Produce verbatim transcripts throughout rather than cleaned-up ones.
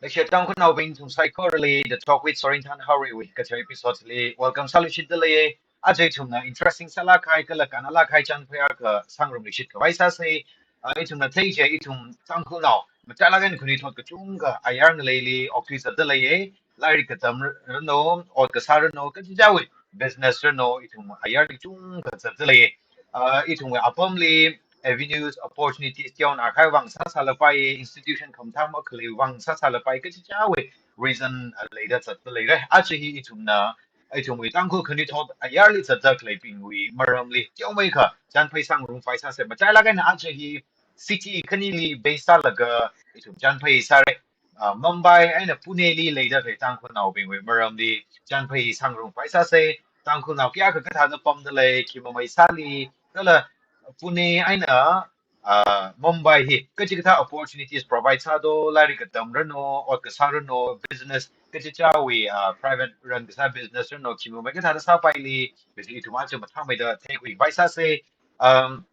Leishiya Tangkhulnaobing, ithum saikorali The Talk with Sorinthan Haoreiwui kathar episode li welcome sāluishitdalei. Aja ithumna interesting sālāk kahai kala kannalāk kahai chānphai akha sāngarumluishit khavai sāsei. Ah, ithumna theiya, ithum Tangkhulnao matailāk eina khanuithot kachungkha ayar ngaleili okthuizatdalei. Lairik katam ranu, ot kasā ranu, kachichāwui business ranu, ithum ayarli kachungkha zatdalei. Ah, ithumwui apamli avenues, opportunities teonā kahai vang sāsālapai, institution khamathā makhalei vang sāsālapai, kachichāwui reason, ah, leida zatdaleira. Aja hi ithumna, ithumwui Tangkhul khanuithot ayarli zatda khaleibingwui maramli teomeikha chānphai sāngarumpai sāsei. Matailāk eina aja hi city khanili base sālaga ithum chānphai sāra. Ah, Mumbai eina Pune li leida khalei Tangkhulnaobingwui maramli chānphai sāngarumpai sāsei. Tangkhulnao kayākha kathāda pamdalei, khi mamei sāli, kala Pune eina, ah, Mumbai hi kachikathā opportunities provide sādo, lairik katam ranu, ot kasā ranu, business kachichāwui, ah, private run kasā business ranu, khi mamei kathāda sāpaili, kaji ithum aja mathāmeida theikhuipai sāsei. Um,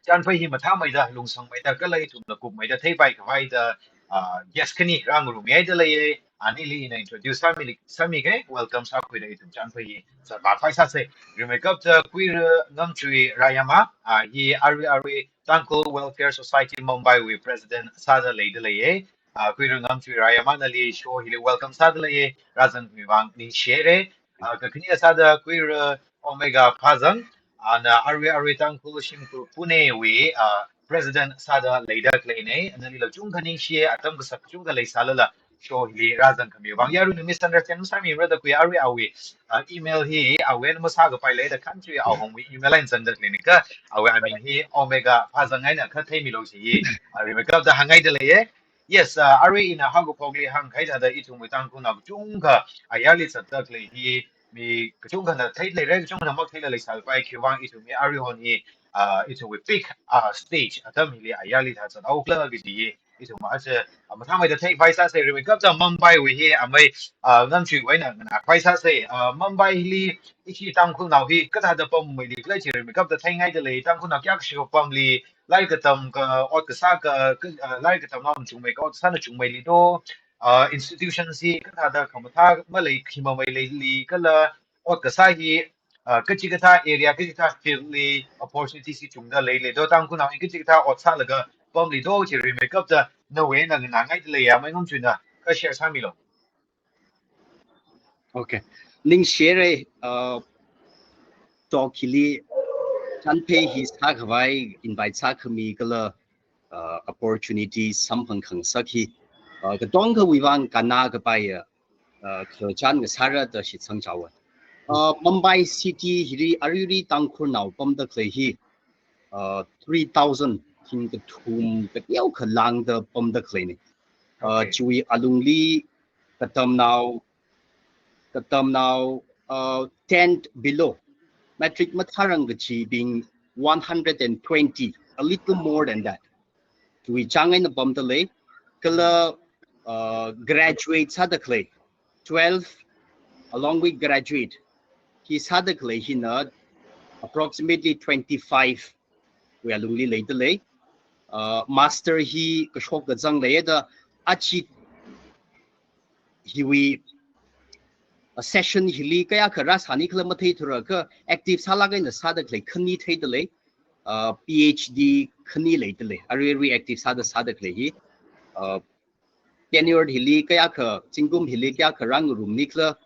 chānphai hi mathāmeida, lungsangmeida, kala ithumna kupmeida theipai khavaida, ah, guest khani rāngarummihaidalei. Anili ina introduce sāmili, sāmikei, welcome sākhuida ithum chānphai hi zatvāpai sāsei. Rimeikapta Kuira Ngamchui Rayama, ah, hi arui arui Tangkhul Welfare Society Mumbai wui president sāda leidalei. Ah, Kuira Ngamchui Rayama, nali show hili welcome sādalei, rāzangmi vang ningshihaira. Ah, kakhane sāda Kuira Omega Phazang, ana arui arui Tangkhul Shimkhur Pune wui, ah, president sāda leida khaleina. Nalila kachungkha ningshi, atam kasak kachungkha leisālala show hili rāzangkhami vang. Yaruina misunderstand masāmira da khuiya, arui awui, ah, email hi awui eina masākapai leida khanchi awui hongwui email eina zangda khaleina kha, awui aming hi Omega Phazang eina kha theimilu chi hi, ah, rimeikapta hānghaidalei. Yes, ah, arui ina haokaphokli hāngkahai thāda ithumwui Tangkhulnao kachungkha ayarli zatda khalei hi mi kachungkhana theileira, kachungkhana matheila leisālapai, khiwui vang ithum hi aruihon hi, ah, ithumwui peak, ah, stage atam hili ayarli thā zathaokhala kaji hi ithum aja, ah, mathāmeida theipai sāsei. Rimeikapta Mumbai wui hi amei, ah, Ngamchuiwui eina nganāpai sāsei. Ah, Mumbai hili ishi Tangkhulnao hi kathāda pammeili khala chi rimeikapta theingaidalei, Tangkhulnao kayākha shipamli, lairik katam kha, ot kasā kha, kha, ah, lairik katamna chungmei kha, ot kasāna chungmeili do, ah, institutions hi kathāda khamathā malei, khi mamei leili, kala ot kasā hi, ah, kachikathā area, kachikathā field li opportunities hi chungda leili do, Tangkhulnao hi kachikathā ot sālaga pamli do chi rimeikapta nawui eina nganāngaidalei, amei Ngamchuina kha share sāmilu. Okay. Ningshihaira, uh, talk hili chānphai hi sākhavai invite sākhami kala, uh, opportunity samphang khangasak hi, uh, katonga kawui vang kannakapai, uh, uh, khararchan ngasāra da shitsang chaowa. Uh, Mumbai city hili aruirui Tangkhulnao pamda khalei hi, uh, three thousand thingkathum kateokha lāngda pamda khaleina. Uh, Okay. Chiwui alungli katamnao, katamnao, uh, ten below, matric mathārang kachibing one hundred and twenty, a little more than that. Chiwui chāng eina pamdalei, kala, uh, graduate sāda khalei, twelve, along with graduate, hi sāda khalei hina approximately twenty-five wui alungli leidalei. Uh, master hi kashok kazang leida, achi hiwui, uh, session hili kayākha rāsāni khala matheithura kha active sālāk eina sāda khalei khani theidalei, uh, P H D khani leidalei, aruirui active sāda sāda khalei hi, uh, tenure hili kayākha, zingkum hili kayākha rāngarumni khala,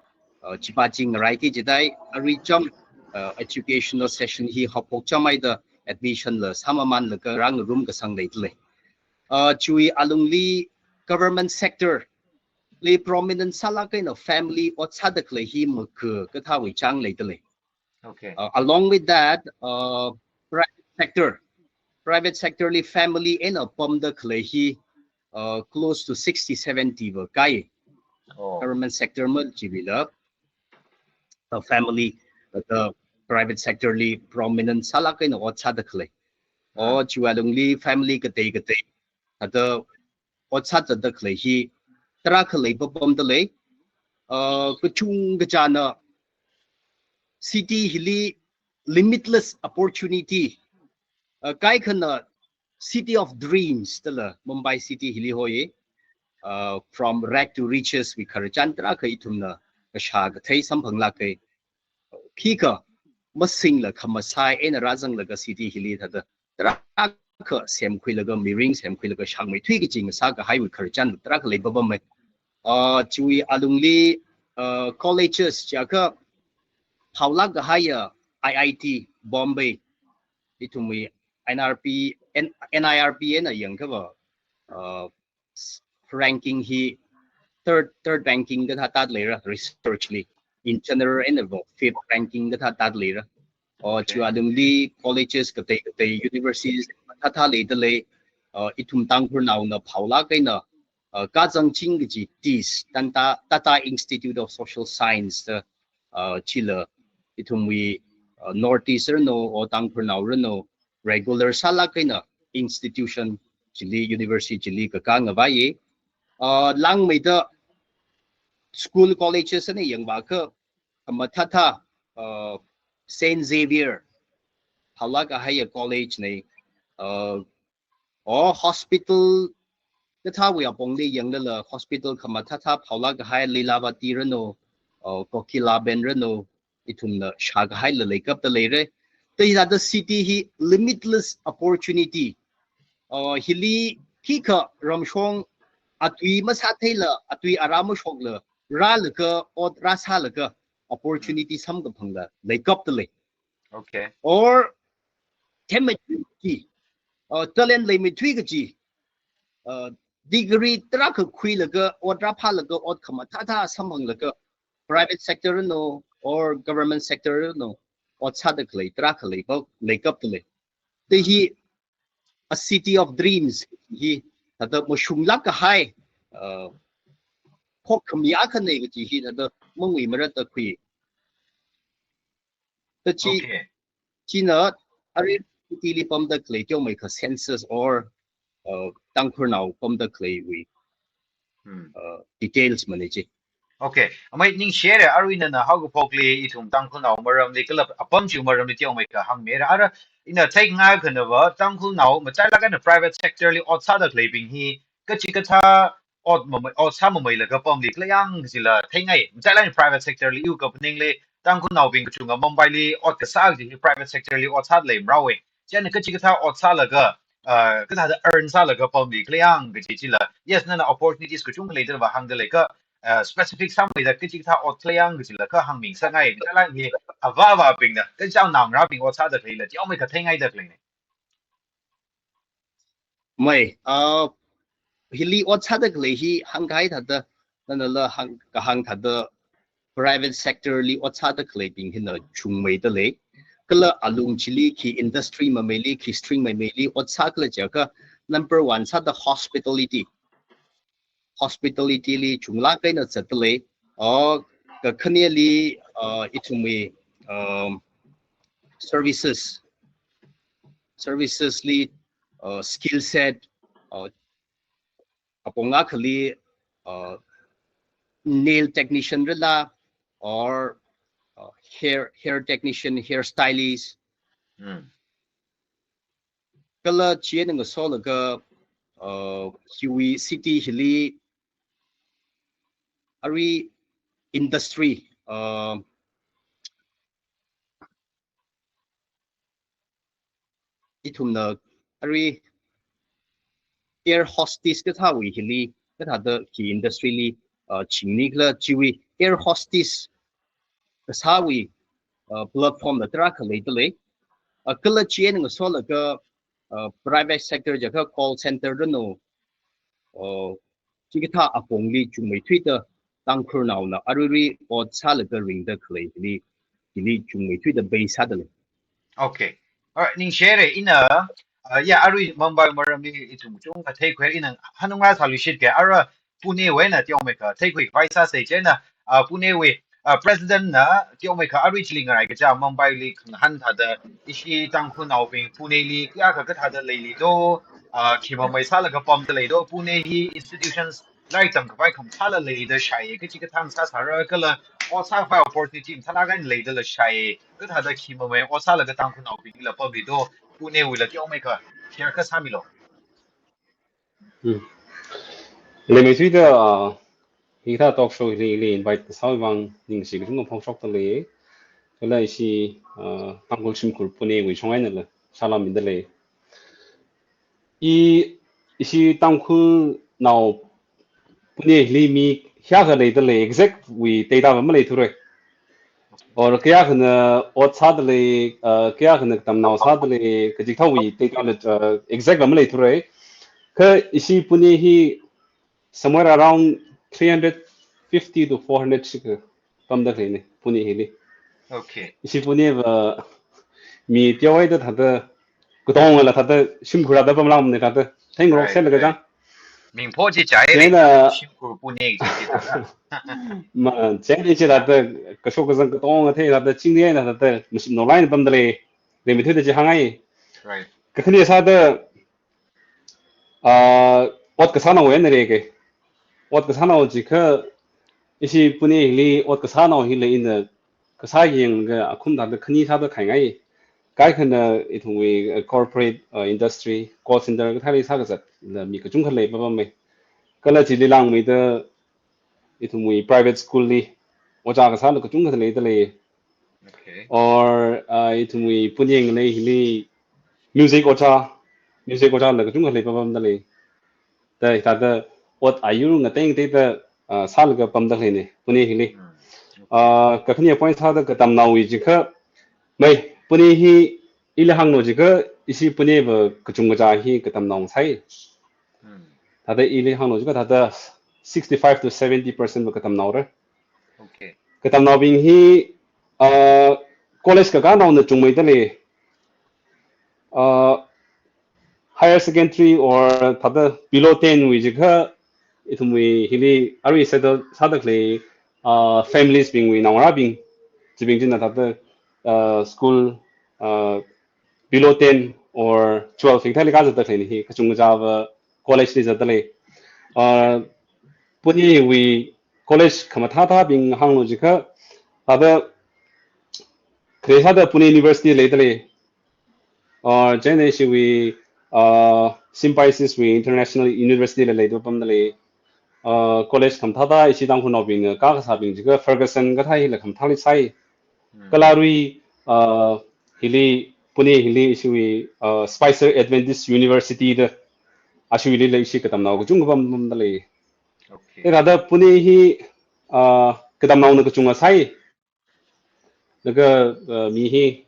uh, chipa ching raiki jidai, aruicham, uh, educational session hi haophokchamhaida admission la sāmamanlaga rāngarum kasang leidalei. Uh, chiwui alungli government sector li prominent sālāk eina family ot sāda khalei hi maka kathāwui chāng leidalei. Okay. Uh, along with that, uh, private sector, private sector li family eina pamda khalei hi, uh, close to sixty, seventy va kai. Oh. Government sector ma chivila, uh, family, uh, the private sector li prominent sālāk eina ot sāda khalei. Oh, chiwui alungli family katei katei, ada ot sāda khalei hi tarākha leipapamdalei. Uh, kachungkha chāna city hili limitless opportunity. Uh, kaikhana city of dreams dala Mumbai city hili hoi. uh, from rag to riches wui khararchan tarākha ithumna kashā kathei samphanglāka. Khikha masingla khamasai eina rāzanglaga city hili thāda tarākha semkhuilaga, mirin semkhuilaga shāngmeithui kachi ngasā kahaiwui khararchan tarākha leipapamma. Uh, chiwui alungli, uh, colleges chiakha phaolāk kahaiya I I T Bombay, ithumwui N R P, N-, N I R P eina yangkhava, uh, ranking hi third, third ranking kathā tāda leira research li. In general einava fifth ranking kathā tāda leira. O, okay, chiwui alungli colleges katei katei, universities thāthā leidalei. Uh, ithum Tangkhulnaona phaolāk eina, uh, kazangching kaji TISS, Tata, Tata Institute of Social Science da, uh, chila ithumwui, uh, North East ranu, o Tangkhulnao ranu, regular sālāk eina institution chili, university chili kakā ngavaiya. Uh, langmeida school colleges eina yangvākha, khamathāthā, uh, Saint Xavier, phaolāk kahaiya college na, uh, o hospital kathāwui apongli yanglala hospital khamathāthā phaolāk kahai Lilavati ranu, uh, Kokilaben ranu, ithumna shā kahaila leikapta leira. Thāda city hi limitless opportunity. Uh, hili khikha ramshong atui masātheila, atui ara mashokla, rālaga, ot rāsālaga, opportunity samkaphangla leikapta lei. Okay. Or themmeithui kaji, uh, talent leimeithui kaji, uh, degree tarākha khuilaga, ot rāphālaga, ot khamathāthā samphanglaga, private sector ranu, or government sector ranu, ot sāda khalei tarākha leipa, leikapta lei. Thāda hi a city of dreams hi, thāda mashunglāk kahai, uh, khokkhami akhana kaji hi thāda mangui maratta khui. Thāda chi, okay, china arui city li pamda khalei teomeikha census or, uh, Tangkhulnao pamda khaleiwui, hmm, uh, details mana chi. Okay, amei ningshire, arui nana haokaphokli ithum Tangkhulnao maramli kala apam chiwui maramli teomeikha hāngmira. Ara ina theikhangai khanava Tangkhulnao machailāk eina private sector li ot sāda khaleibing hi kachikathā ot mamei, ot sāmameilaga pamli khala yang kajila theingai. Machailāk eina private sector li, iwui kaphaningli Tangkhulnaobing kachunga Mumbai li ot kasā kaji hi private sector li ot sāda leimara we. Chieina kachikathā ot sālaga, uh, kathāda earn sālaga pamli khala yang kaji chila. Yes, nana opportunities kachungkha leida vāhāngda leikha, uh, specific sāmeida kachikathā ot khala yang kajila kha hāngmingasakngai. Machailāk hi avā avābingna, kachang naongarābing ot sāda khaleila teomeikha theingaida khaleina. Mei, uh, hili ot sāda khalei hi hāngkahai thāda, nanala hāng, kahāng thāda private sector li ot sāda khaleibing hina chungmeida lei. Kala alung chili khi industry mameili, khi stream mameili ot sā khala chiakha number one sāda hospitality. Hospitality li chunglāk eina zatda lei. O, kakhaneli, uh, ithumwui, um, services. Services li, uh, skill set, uh, apong akhali, uh, nail technician rala, or, uh, hair, hair technician, hair stylist. Hmm. Kala chieina ngasolaga, uh, hiwui city hili arui industry, uh, ithumna arui air hostess kathāwui hili, kathāda khi industry li, uh, chingni khala chiwui air hostess kasāwui, uh, platform la tarākha leida lei. Uh, kala chieina ngasolaga, uh, private sector jiakha call center ranu, uh, chikathā apongli chungmeithuida Tangkhulnaona aruirui ot sālaga ringda khaleili, hili chungmeithuida bei sāda lei. Okay. Alright, ningshire ina, uh, ya, arui Mumbai maramli ithum chungkha theikhui, ina hanungra sāluishit ke, ara Pune wui eina teomeikha theikhui khavai sāsa chieina, uh, Pune wui, uh, President na teomeikha arui chili ngarai kaja Mumbai li khangahān thāda ishi Tangkhulnaobing Pune li kayākha kathāda leili do, uh, khi mamei sālaga pamda lei do, Pune hi institutions lairik tamkhavai khamathāla leida shāi, kachikathā sāsāra kala ot sākhavai opportunity mathālāk eina leidala shāi, kathāda khi mamei ot sālaga Tangkhulnaobingla pamli do, Pune wuila teomeikha share kha sāmilu. Hmm. Leimei suida, ah, hithā talk show hili, hili invite sāwui vang ningshi kachungkha phongshokdalei. Kala ishi, ah, Tangkhul shimkhur Pune wui shong einala salam mindalei. I, ishi Tangkhulnao Pune hili mi kayākha leidalei, exact wui data va maleithura. Or kayākhana ot sādalei, uh, kayākhana katamnao sādalei, kaji kathāwui data la, uh, exact la maleithura. Kha ishi Pune hi somewhere around three hundred fifty to four hundred shikha pamdalei ne, Pune hili. Okay. Ishi Pune va mi teohaida thāda katongala thāda shimkhur rāda pamlākmane thāda. Thank you, right, Roxanne, right. Kajang. Mingpho chi chai le, chieina shimkhur Pune chi chi thāda. Ma, chieina chi thāda kashok kazang katonga thei thāda chingri eina thāda mashimnao laina pamdalei. Leimei thuida chi hāngngai. Right. Kakhane sāda, ah, ot kasānao eina reke. Ot kasānao jikha ishi Pune hili ot kasānao hili ina kasā yanglaga akhum thāda khani sāda khaingai. Kaikhana ithumwui, uh, corporate, uh, industry, call center kathāli sākazatla mi kachungkha lei papam mei. Kala chili langmeida ithumwui private school li ojā kasāla kachungkha leidalei. Okay. Or, uh, ithumwui Pune ngalei hili music ojā, music ojāla kachungkha lei papamdalei. Da, thāda ot ayur ngatei ngateida, ah, sālaga pamdalei ne, Pune hili. Mm. Ah, kakhane point sāda katamnaowui jikha, mei, Pune hi ili hānglu jikha, ishi Pune va kachungkha chi hi katamnao sai. Mm. Thāda ili hānglu jikha, thāda sixty-five to seventy percent va katamnaora. Okay. Katamnaobing hi, ah, college kakānaona chungmeidalei. Ah, higher secondary or thāda below ten wui jikha ithumwui hili arui settle sādalei, ah, families bingwui naongarābing, chibing china thāda, ah, school, ah, below ten or twelve hikathāli kazatdalei ne hi kachungkha va college li zatdalei. Ah, Pune wui college khamathāthābing hānglu jikha thāda khare sāda Pune University leidalei. Or chieina ishiwui, uh, Symbiosis wui International University la leida pamdalei. Uh, college khamathāthā ishi Tangkhulnaobingna kā kasābing jikha Ferguson kathā hila khamathāli sai. Hmm. Kala arui, uh, hili, Pune hili ishiwui, uh, Spicer Adventist University da, ashiwuilila ishi katamnao kachungkha pam, pamdalei. Okay. Eh, thāda Pune hi, uh, katamnaona kachungkha sai. Laga, uh, mi hi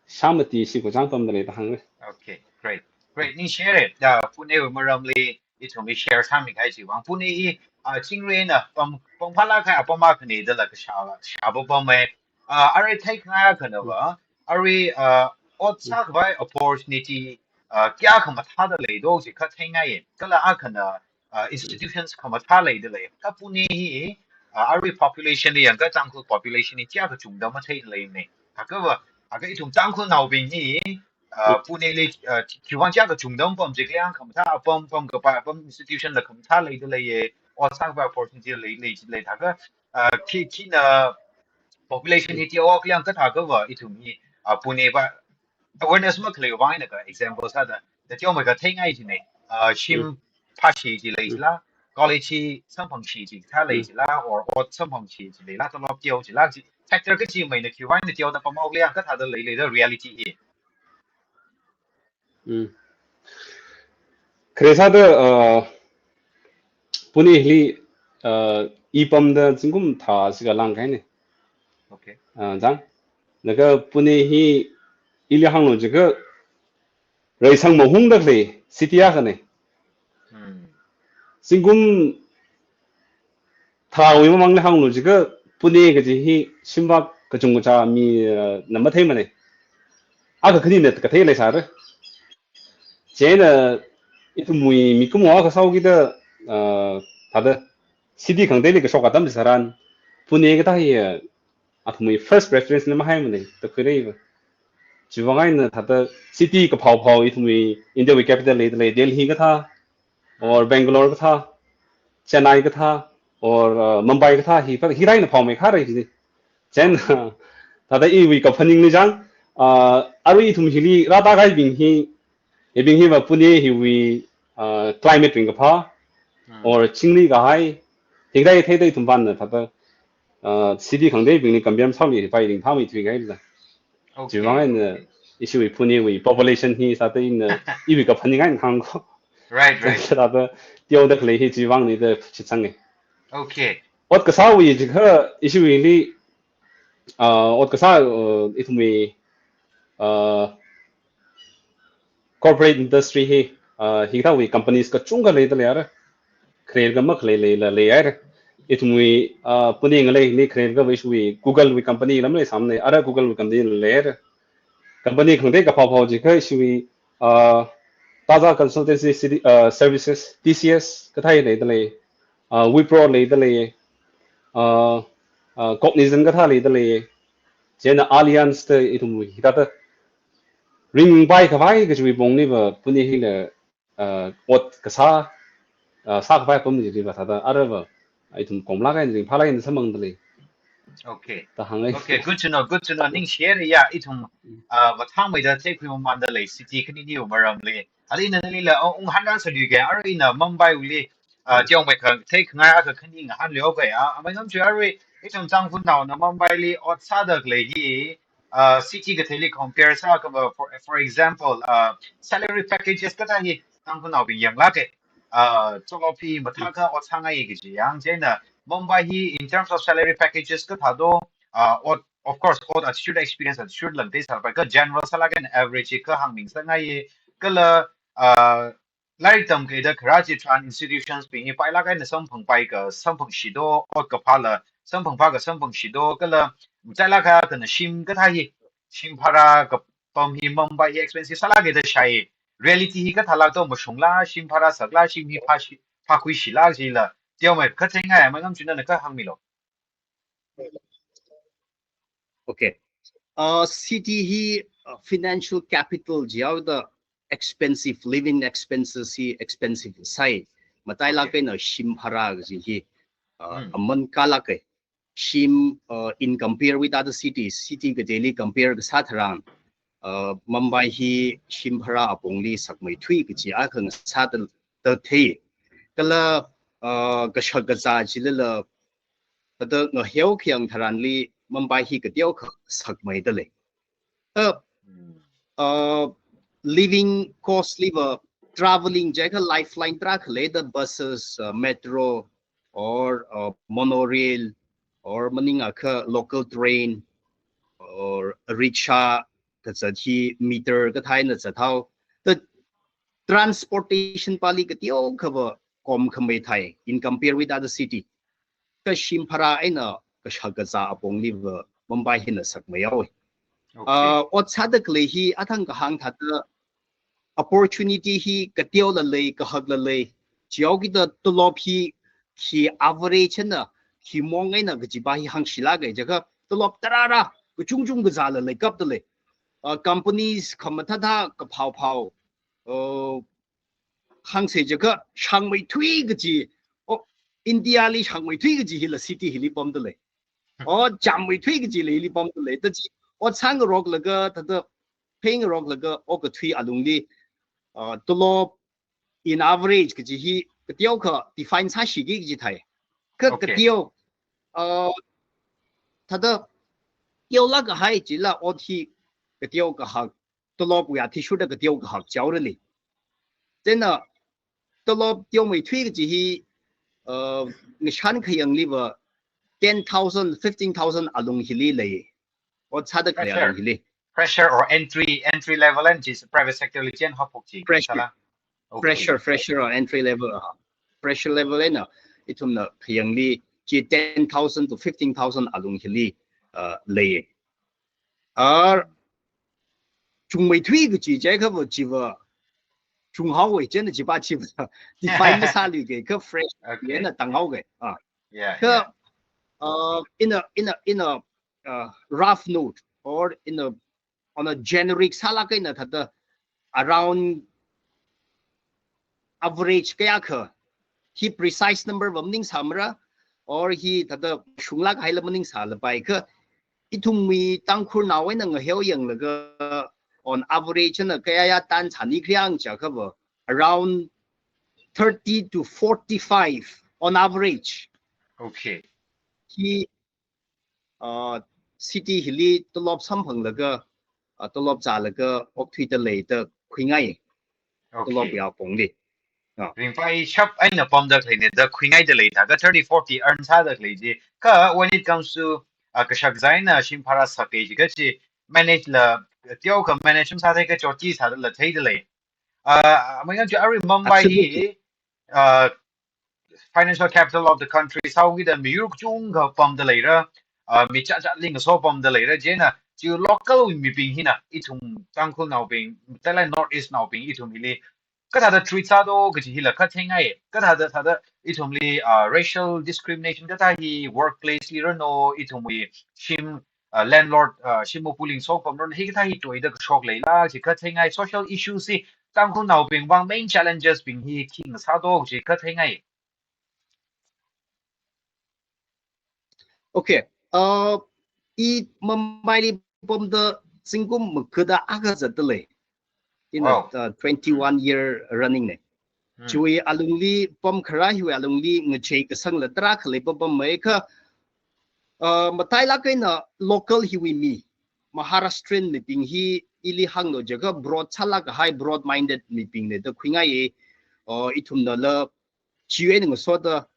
shāmati shikha chang pamdalei da hāngra. Okay, great. Great. Ningshire, uh, Pune wui maramli ithumli share sāmikahai chiwui vang. Pune hi, uh, chingri eina pam, pamphālāk kahai apam akhane dala kashā, shā papam mei. Uh, arui theikhangai akhana va, arui, uh, ot sākhavai opportunity, uh, kayākha mathāda leido jikha theingai. Kala akhana, uh, institutions khamathā leidalei. Kha Pune hi, uh, arui population li yangakha Tangkhul population hi kayākha kachungda matheidalei ne. Haka va, haka ithum Tangkhulnaobing hi, uh, Pune li, uh, khiwuivang kayākha kachungda mapam jikha khamathā apam, pamkapai apam institution la khamathā leidaleiye. Ot sākhavai opportunity lei, lei, lei. Haka, uh, khi, khina population hi teokha kathā kha va, ithum hi, uh, Pune va, awareness makhalei vang eina kha example sāda, da teomeikha theingai jine, uh, shim Mm. phāshi chi lei Mm. jila, college hi samphangshi chi kathā lei Mm. jila, or ot samphangshi chi leila, tolop teo jila, chi factor kachimeina khiwuivang eina teoda pamhaokhala kathāda leilei da reality hi. Mm. Khare sāda, uh, Pune hili, uh, i pamda zingkum thā shikha langkahaine. Okay. Uh, chang. Laga Pune hi ili hānglu jikha reisang mahungdalei city akhane. Hmm. Zingkum thāwui mamangli hānglu jikha Pune kaji hi shimvak kachungkha mi, uh, na matheimane. Akha khanina kathei leisāra. Chieina ithumwui mikumo akha sāhaokida, uh, thāda city khangateili kashok atam tharan Pune kathā hi, uh, athumwui first preference na mahaimane, da khuireiva. Chiwuivang eina thāda city kaphao phao ithumwui India wui capital leidalei Delhi kathā, or Bangalore kathā, Chennai kathā, or, uh, Mumbai kathā hi, hi eina phaomeikharei jine. Chieina, thāda iwui kaphaningli chang, uh, arui ithum hili rāda kahaibing hi, hibing hiva Pune hiwui, uh, climate ringkaphā, Hmm. Or chingri kahai, hikathā theida ithum vāna thāda, uh, city khangateibingli compare sāli pai ringphāmeithui kahaila. Okay. Chiwuivang eina ishiwui Punewui population hi sāda ina iwui kaphaning eina hāngko. Right, right. Sāda teoda khalei hi chiwuivangna da shitsanga. Okay. Ot kasāwui jiakha ishiwuili, uh, ot kasā, uh, ithumwui, uh, corporate industry hi, uh, hikathāwui companies kachungkha leida leiya. Khararkha makhalei leila leiya. Ithumwui, uh, Pune ngaleili khararkha ishiwui Google wui company lam leisāmana, ara Google wui company leiya. Company khangatei kaphāphā jiakha ishiwui, uh, Tata Consultancy City, uh, Services, T C S kathā leida lei, uh, Wipro leida lei, uh, uh, Cognizant kathā leida lei, chieina Allianz da ithumwui hithāda ringpai khavai kajiwui pongli va Pune hila, uh, ot kasā, uh, sākhavai apam chili va thāda ara va ithum komlāk eina ringphālāk eina samphangda lei. Okay. Da hānga. Okay, good to know, good to know. Ningshiya, ya, ithum, uh, va thangmeida theikhui mamānda lei, city khaniniwui maramli. Alina nalila, uh, unghānrāsāluike, arui ina Mumbai wuli, uh, teomeikha theikhangai akha khani ngahānluike, uh, amei ngamchu arui, ithum Tangkhulnaona Mumbaili ot sāda khalei hi, uh, city kateili compare sākha va, for, for example, uh, salary packages kathā hi Tangkhulnaobing yanglāke. Uh, tolop hi mathākha ot sāngai kaji yang, chieina Mumbai hi in terms of salary packages kathā do, uh, ot, of course, ot attitude experience attitude lam theisāpai, kha general sālāk eina average hi kha hāngmi sāngai, kala, uh, lairik tamkhuida kharā chitharan institutions bing hi pailāk eina samphangpai ka samphangshi do, ot kaphāla samphangphā ka samphangshi do, kala matailāk eina shim kathā hi, shim bhara kapam hi Mumbai hi expensive sālāke da shāi. Reality hi kathālāk do, mashungla, shim bhara sakla, shim hi phāshi, phākhuishila jila. Teomeikha theingai, amei ngamchuna nana kha hāngmilu. Okay. Uh, city hi, uh, financial capital jihaoda expensive, living expenses hi expensive sāi. Matailāk eina shim bhara kaji hi, uh, Hmm. aman kalāke. Shim, uh, in compare with other cities, city kateili compare kasā tharan, uh, Mumbai hi shim bhara apongli sakmeithui kaji akha ngasāda, da thei. Kala, uh, kashak kazā chilila, thāda ngaheo khayang tharanli Mumbai hi kateokha sakmeida lei. Uh, Hmm. uh, living cost li va traveling jiakha lifeline tarākha leida, buses, uh, metro, or, uh, monorail, or maningakha local train, or rickshaw, kazat hi meter kathā eina zathao. The transportation pali kateokha va komkhamei thai in compare with other city. Kha shim bhara eina kashak kazā apongli va Mumbai hina sakmei haowe. Okay. Uh, ot sāda khalei hi athang kahāng thāda opportunity hi kateola lei, kahakla lei. Chihaokida tolop hi khi average eina, khi mong eina kajipa hi hāngshilāke jiakha tolop tarāra, kachungchung kazāla leikapta lei. Uh, companies khamathāthā kaphāophāo, uh, hāngsa jiakha shāngmeithui kaji, oh, India li shāngmeithui kaji hila city hili pamda lei. Oh, chāmmeithui kajila hili pamda lei. Thāda chi, ot sāngaroklaga, thāda pheingaroklaga, okathui alungli, uh, tolop in average kaji hi kateokha define sāshiki kaji thai. Kha Okay. kateo, uh, thāda teolāk kahai chila ot hi kateo kahak, tolopwui athishurda kateo kahak chaorali. Chieina tolop teomeithui kaji hi, uh, ngashan khayangli va ten thousand, fifteen thousand alung hili lei. Ot sāda khalei Fresher. alung hili. Fresher or entry, entry level eina chi private sector li chien haophok chi. Fresher. Sāla? Okay. Fresher, fresher or entry level, uh, fresher level eina ithumna khayangli chi ten thousand to fifteen thousand alung hili, uh, lei. Ar chungmeithui kaji jiakha va chi va chunghaowe, chieina chipa chi va define masāluike, kha fresh Okay. eina tānghaoke. Ah. Yeah, Kha, yeah. uh, in a, in a, in a, uh, rough note or in a, on a generic sālāk eina thāda around average kayākha, hi precise number va maningsāmara, or hi thāda shunglāk haila maningsālapai kha, ithumwui Tangkhulnao eina ngaheo yanglaga on average eina kayāya tan sāni khriyang jiakha va around thirty to forty-five on average. Okay. Hi uh, city hili tolop samphanglaga, uh, tolop zālaga okthuida leida khuingai. Tolop Okay. ya pongli. Ringphai shap eina pamda khaleina da khuingaida lei thākha thirty forty earn sāda khalei chi. Kha when it comes to uh, kashak zaina shim phara sāke jiakha chi manage la teokha manage sāthei kachot chi sāda la theida lei. Uh, mai ngan chu arui Mumbai Absolutely. hi uh, financial capital of the country sāhaokida miyur kachungkha pamda leira. Uh, mi chāchāli ngaso pamda leira. Chieina chi local mibing hina ithum Tangkhulnaobing, talai North East naobing ithum hili kathāda treat sādo kaji hila kha theingai. Kathāda thāda ithumli uh, racial discrimination kathā hi workplace li rano, ithumwui shim uh, landlord uh, shim mupulung sokpam rano, hikathā hi toida kashok leila chi kha theingai. Social issues hi Tangkhulnaobing vang main challenges bing hi khi ngasādo chi kha theingai. Okay. Uh, i Mumbai li pamda zingkum makhada akha zatda lei. In Wow. a uh, twenty-one year running ne. Hmm. Chiwui alungli pamkhara hiwui alungli ngachei kasangla tarākha leipapam mai kha, uh, matailāk eina local hiwui mi, Maharashtrian mibing hi ili hānglo jiakha broad sālāk kahai, broad minded mibingna da khuingai. Uh, ithumnala chiwui eina ngasoda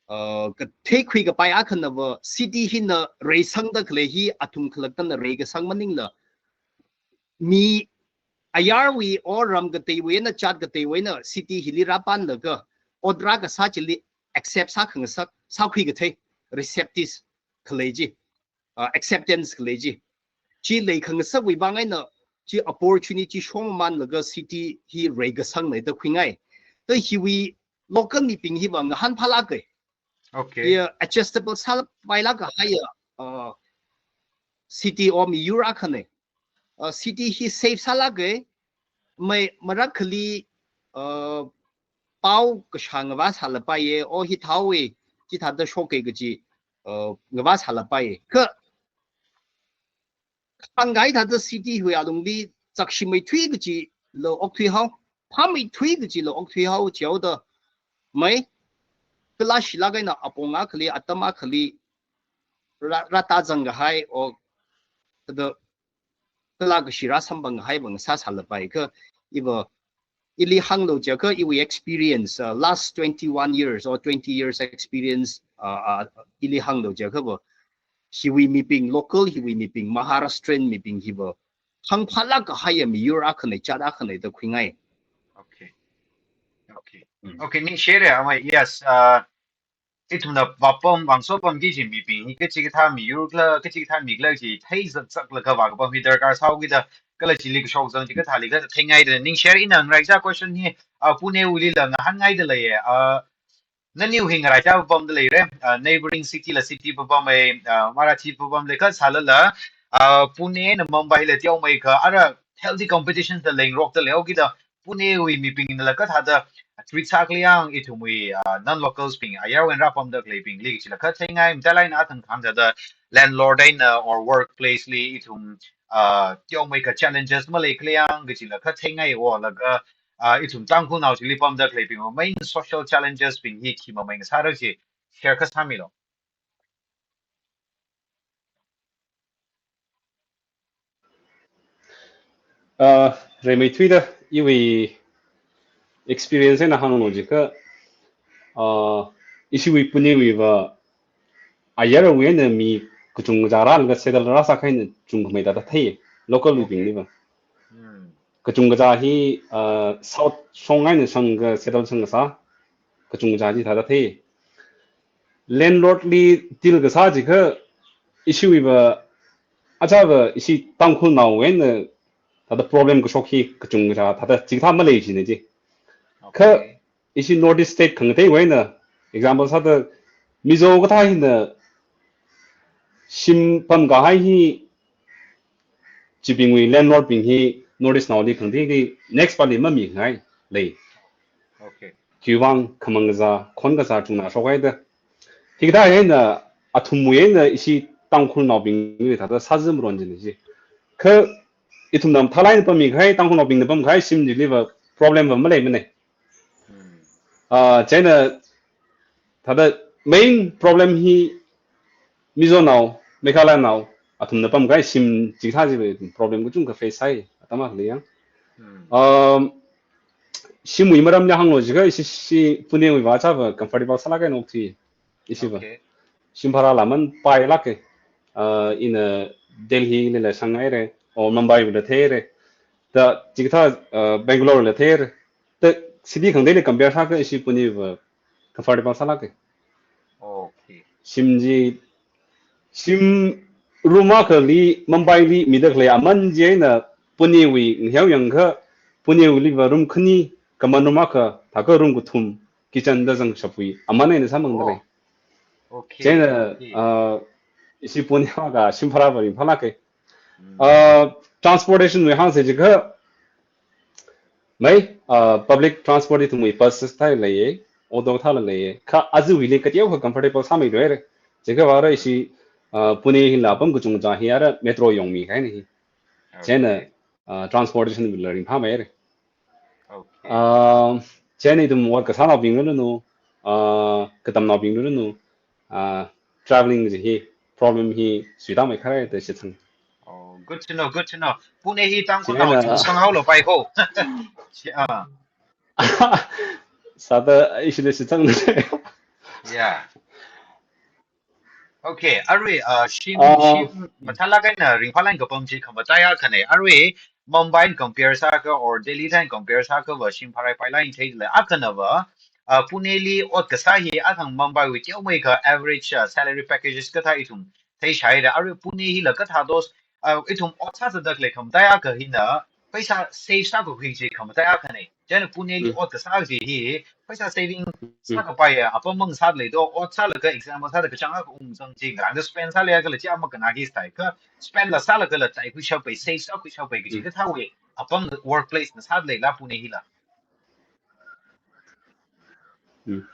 uh, kathei khuikapai akhanava city hina reisangda khalei hi athum khalattana reikasang maningla, mi ayarwui or ram kateiwui eina jat kateiwui eina city hili rāpanlaga ot rākasā chili accept sākhangasak, sākhui kathei, receptive khalei chi, uh, acceptance khalei chi. Chi leikhangasakwui vang eina chi opportunity shongmanlaga city hi reikasangna da khuingai. Da hiwui local mibing hiva ngahānphālāka. Okay. Hi adjustable sāpailāk kahai uh, city or miyur akhana. Uh, city hi safe sālāka. Mai marakhali uh, pao kashā ngavā sālapaiya, o hithāhaowa, chithāda shoka kaji uh, ngavā sālapaiya. Kha hāngkahai thāda city hiwui alungli chakshi maithui kajila okthuihao, phāmeithui kajila okthuihao chihaoda mai, kala shilāk eina apong akhali, atam akhali rā, rātazang kahai, o thāda kala kashi rāsamphang kahaiva ngasā sālapai kha, iva ili hānglo jiakha iwui experience, uh, last twenty-one years or twenty years experience, uh, uh, ili hānglo jiakhava hiwui mibing, local hiwui mibing, Maharashtrian mibing hiva hāngphālāk kahaiya miyur akhana, jat akhana da khuingai. Okay. Okay. Mm. Okay, ningshire amai. Yes. Uh, ithumna vāpam, vāngasopamki kaji mibing hi kachikathā miyurla, kachikathā mikla chi theizakzaklaga vākapam hi darkar sāhaokida kala chili kashokzang chi kathāli kha theingaida ningshire. Ina ngaraichā question hi uh, Pune wuilila ngahānngaida leiya. Uh, naniwui hi ngaraichā papamda leira, uh, neighboring city la city papam mai, uh, Marathi papam lei kha sālala, uh, Pune eina Mumbai la teomeikha ara healthy competition la leingarokda leihaokida Pune wui mibingnala kathāda treat sākhala yang ithumwui, uh, non-locals bing, ayarwui eina rāpamda khaleibingli kajila kha theingai. Matailāk eina athang kahāng thāda landlord eina or workplace li ithum uh, teomeikha challenges maleikhala yang kajila kha theingai. Olaga uh, ithum Tangkhulnao chili pamda khaleibing main social challenges bing hi khi mamei ngasāra chi share kha sāmilo. Uh, rimeithuida iwui experience eina hānglo jiakha, uh, ishiwui Pune wuiva ayarwui eina mi kachungkha rālaga settle rāsākahai eina chungkhamei thāda thei, local wuibingliva. Hmm. Kachungkha hi uh, south shong eina shangkha settle shang kasā kachungkha chi thāda thei. Landlord li deal kasā jiakha ishiwuiva, achāva ishi Tangkhulnaowui eina thāda problem kashok hi kachungkha thāda chikathā malei jina ji. Kha Okay. ishi North East state khangateiwui eina, example sāda Mizo kathā hina shim pamkahai hi chibingwui landlord bing hi North East naoli khangateili next pali mamikhangai lei. Okay. Khiwuivang khamang kazā, khon kazā chungna shokhaida. Hikathā eina athumwui eina ishi Tangkhulnaobingli thāda sāzim ron jina ji. Kha ithumna mathālāk eina pammikahai, Tangkhulnaobingna pamkahai shim chiliva problem va maleimana. Hmm. Ah, chieina thāda main problem hi Mizonao, Meghalayanao, athumna pamkahai shim chikathā chi problem kachungkha face sāi, atam akhali yang. Hmm. Um, shimwui maramli hānglo jiakha ishi, ishi Punewui vāchāva comfortable sālāk eina okthui, ishiva. Okay. Shim bhara laman pailāka, uh, ina Delhili la shānghaira, or Mumbaili la theira, thāda chikathā, uh, Bangaloreshi la theira, thāda city khangateili compare sāakha ishi Puneva comfortable sālāka. Okay. Shim chi, shim room akhali Mumbaili mida khalei aman chieina Punewui ngaheo yangakha Punewuiliva room khani, common room akha, thākha room kathum, kitchen da zangshapwui aman eina sāmangdalei. Oh. Okay, chieina, okay. Uh, ishi Pune akha shim bharava ringphālāka. Mm. Uh, transportationwui hāngsa jiakha, mai, uh, public transport ithumwui bus thāla leiya, auto thāla leiya. Kha aja hili kateokha comfortable sāmeithuira. Jiakha vāra ishi, uh, Pune hila apam kachungkha hi ara metro yongmikahaina hi. Okay. Chieina, uh, transportationwuila ringphāmeira. Okay. Uh, chieina ithum ot kasānaobing ranu, uh, katamnaobing ranu, uh, travelling chi hi problem hi suitāmei kharai da shitsang. Oh, good to know, good to know. Pune hi Tangkhulnao chieina chungshang haolapai ko. Chi, ah. Sāda ishida shitsang. Yeah. Okay, arui, uh, shim, uh, shim mathālāk eina ringphālāk eina kapam chi khamataiya akhana. Arui Mumbai compare sāakha or Delhi thāda compare sāakhava shim bhara pailāk eina theidalei. Akhanava, uh, Puneli ot kasā hi athang Mumbaiwui teomeikha average, uh, salary packages kathā ithum theishāhaira. Arui Pune hila kathādos, uh, ithum ot sāsāda khalei khamataiya akha hina, pheisā save sākakhui chi khamataiya akhana. Chieina Puneli, mm, ot kasā chi hi, pheisā saving, mm, sākapaiya apam mang sāda leido, ot sālaga example sāda kachāng akha ungzang chi, ngarāngda spend sālei akhala chi ama kanaki sāi, kha spend la sālagala taikhuishappai, save sākhuishappai kaji, mm, kathāwui apam workplacena sāda leila Pune hila. Mm.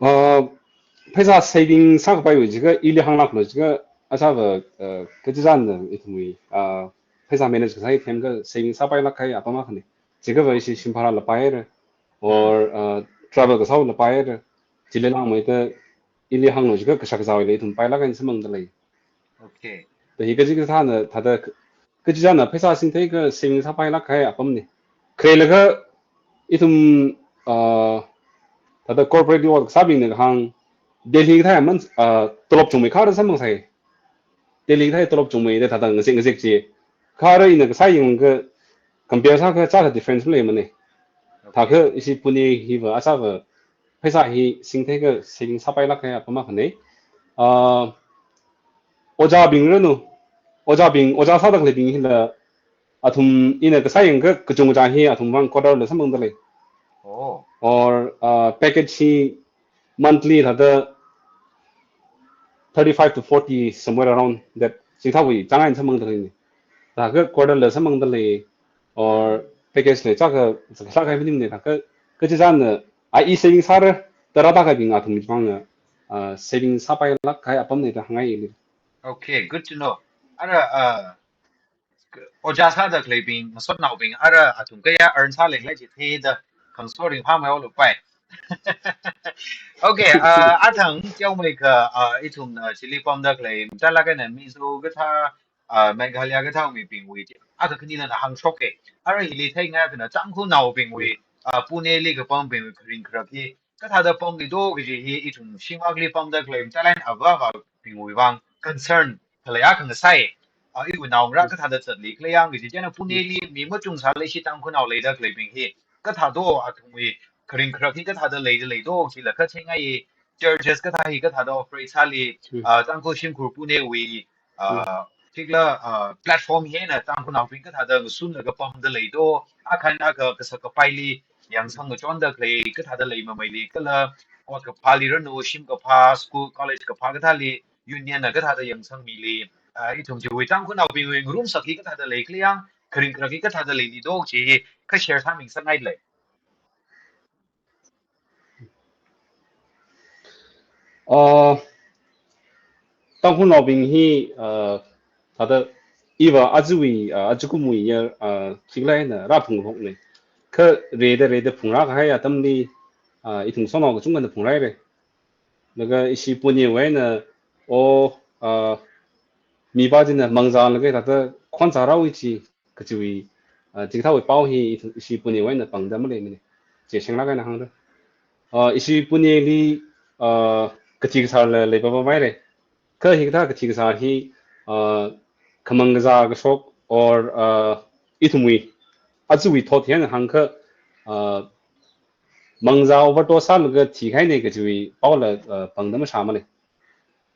Uh, pheisā saving sākapaiwui jiakha, ili hānglāklo jiakha, achāva, uh, kachizanna ithumwui, uh, pheisā manage kasā hi themkha saving sāpailāk kahai apam akhana. Jiakhava ishi shim bharala paira, or, uh, travel kasāla paira, chili langmeida ili hānglo jiakha kashak kazāwuila ithum pailāk eina samphangdalei. Okay. Thāda hi kachikathāna, thāda kachizanna pheisā singtheiakha saving sāpailāk kahai apamna. Khaleilaga ithum, uh, thāda corporate ot kasābingna kahāng, Delhi kathā aman, uh, tolop chungmei kharā samphangsai. Delhi kathā tolop chungmeida thāda ngazek ngazek chi. Kharā ina kasā yangakha compare sāakha chākha difference maleimana. Okay. Thākha ishi Pune hiva achāva pheisā hi singtheiakha saving sāpailāk kahai apam akhana. Ah, ojābing ranu, ojābing, ojā sāda khaleibing hila athum ina kasā yangakha kachungkha hi athumwui vang quarterla samphangdalei. Oh. Or, uh, package hi monthly thāda thirty-five to forty, somewhere around that, chikathāwui chāng eina samphangdaleina. Thākha quarterla samphangdalei, or packagela chākha, chākha sākahai maningmana, thākha kachizanna, a, i saving sāra da rāda kahaibing athumwui vangna, uh, saving sāpailāk kahai apamna da hāngngai ili. Okay, good to know. Ara, uh, ojā sāda khaleibing, masotnaobing, ara athum kayā earn sālei khala chi theida khangaso ringphāmei haolapai. Okay, uh, athang teomeikha, uh, ithumna chili pamda khalei, mathālāk eina Mizo kathā, uh, Meghalaya kathā mibingwui, akha khanina hāngshoka. Ara hili theingai akhana Tangkhulnaobingwui, uh, Puneli kapambingwui kharing kharak hi kathāda pamlido kaji hi ithum shim akhali pamda khalei mathālāk eina avāva̱bingwui vang concern khalei akha ngasai. Ah, iwui naongarā kathāda zatli khalei yang kaji, chieina Puneli mi machungsālei ishi Tangkhulnao leida khaleibing hi kathādo, athumwui kharing kharak hi kathāda leida leido, chila katheingai, churches kathā hi kathāda operate sāli, ah, Tangkhul shimkhur Punewui, ah, particular, ah, platform hi eina Tangkhulnaobing kathāda ngasunlaga pamda leido, akha eina akha kasak kapaili yangsang ngachonda khalei kathāda leimameili, kala ot kaphāli ranu, shim kaphā, school, college kaphā kathāli, unionna kathāda yangsangmili, ah, ithum chiwui Tangkhulnaobingwui ngarumsak hi kathāda lei khala yang, kharing kharak hi kathāda leilido chi hi kha share sāmingasakngailei. Uh, Tangkhulnaobing hi, uh, thāda iva ajawui, uh, ajakumwui year, uh, khikhala eina rāphunghokna. Kha rida rida phungrā kahai atamli, ah, ithum sonao kachungkhana phungrāhaira. Laga ishi Pune wui eina, o, ah, mipā china mangzālaga thāda khon sārāi chi kachiwui, ah, chikathāwui pao hi ithum ishi Pune wui eina pangda maleimana. Chi shenglāk eina hāngda. Ah, ishi Puneli, ah, kathi kasārla leipapamhaira. Kha hikathā kathi kasār hi, ah, khamang kazā kashok or, ah, ithumwui, ajawui thot hi eina hāngkha, ah, mangzā overdose sālaga thikahaina kachiwui paola, ah, pangda mashāmana.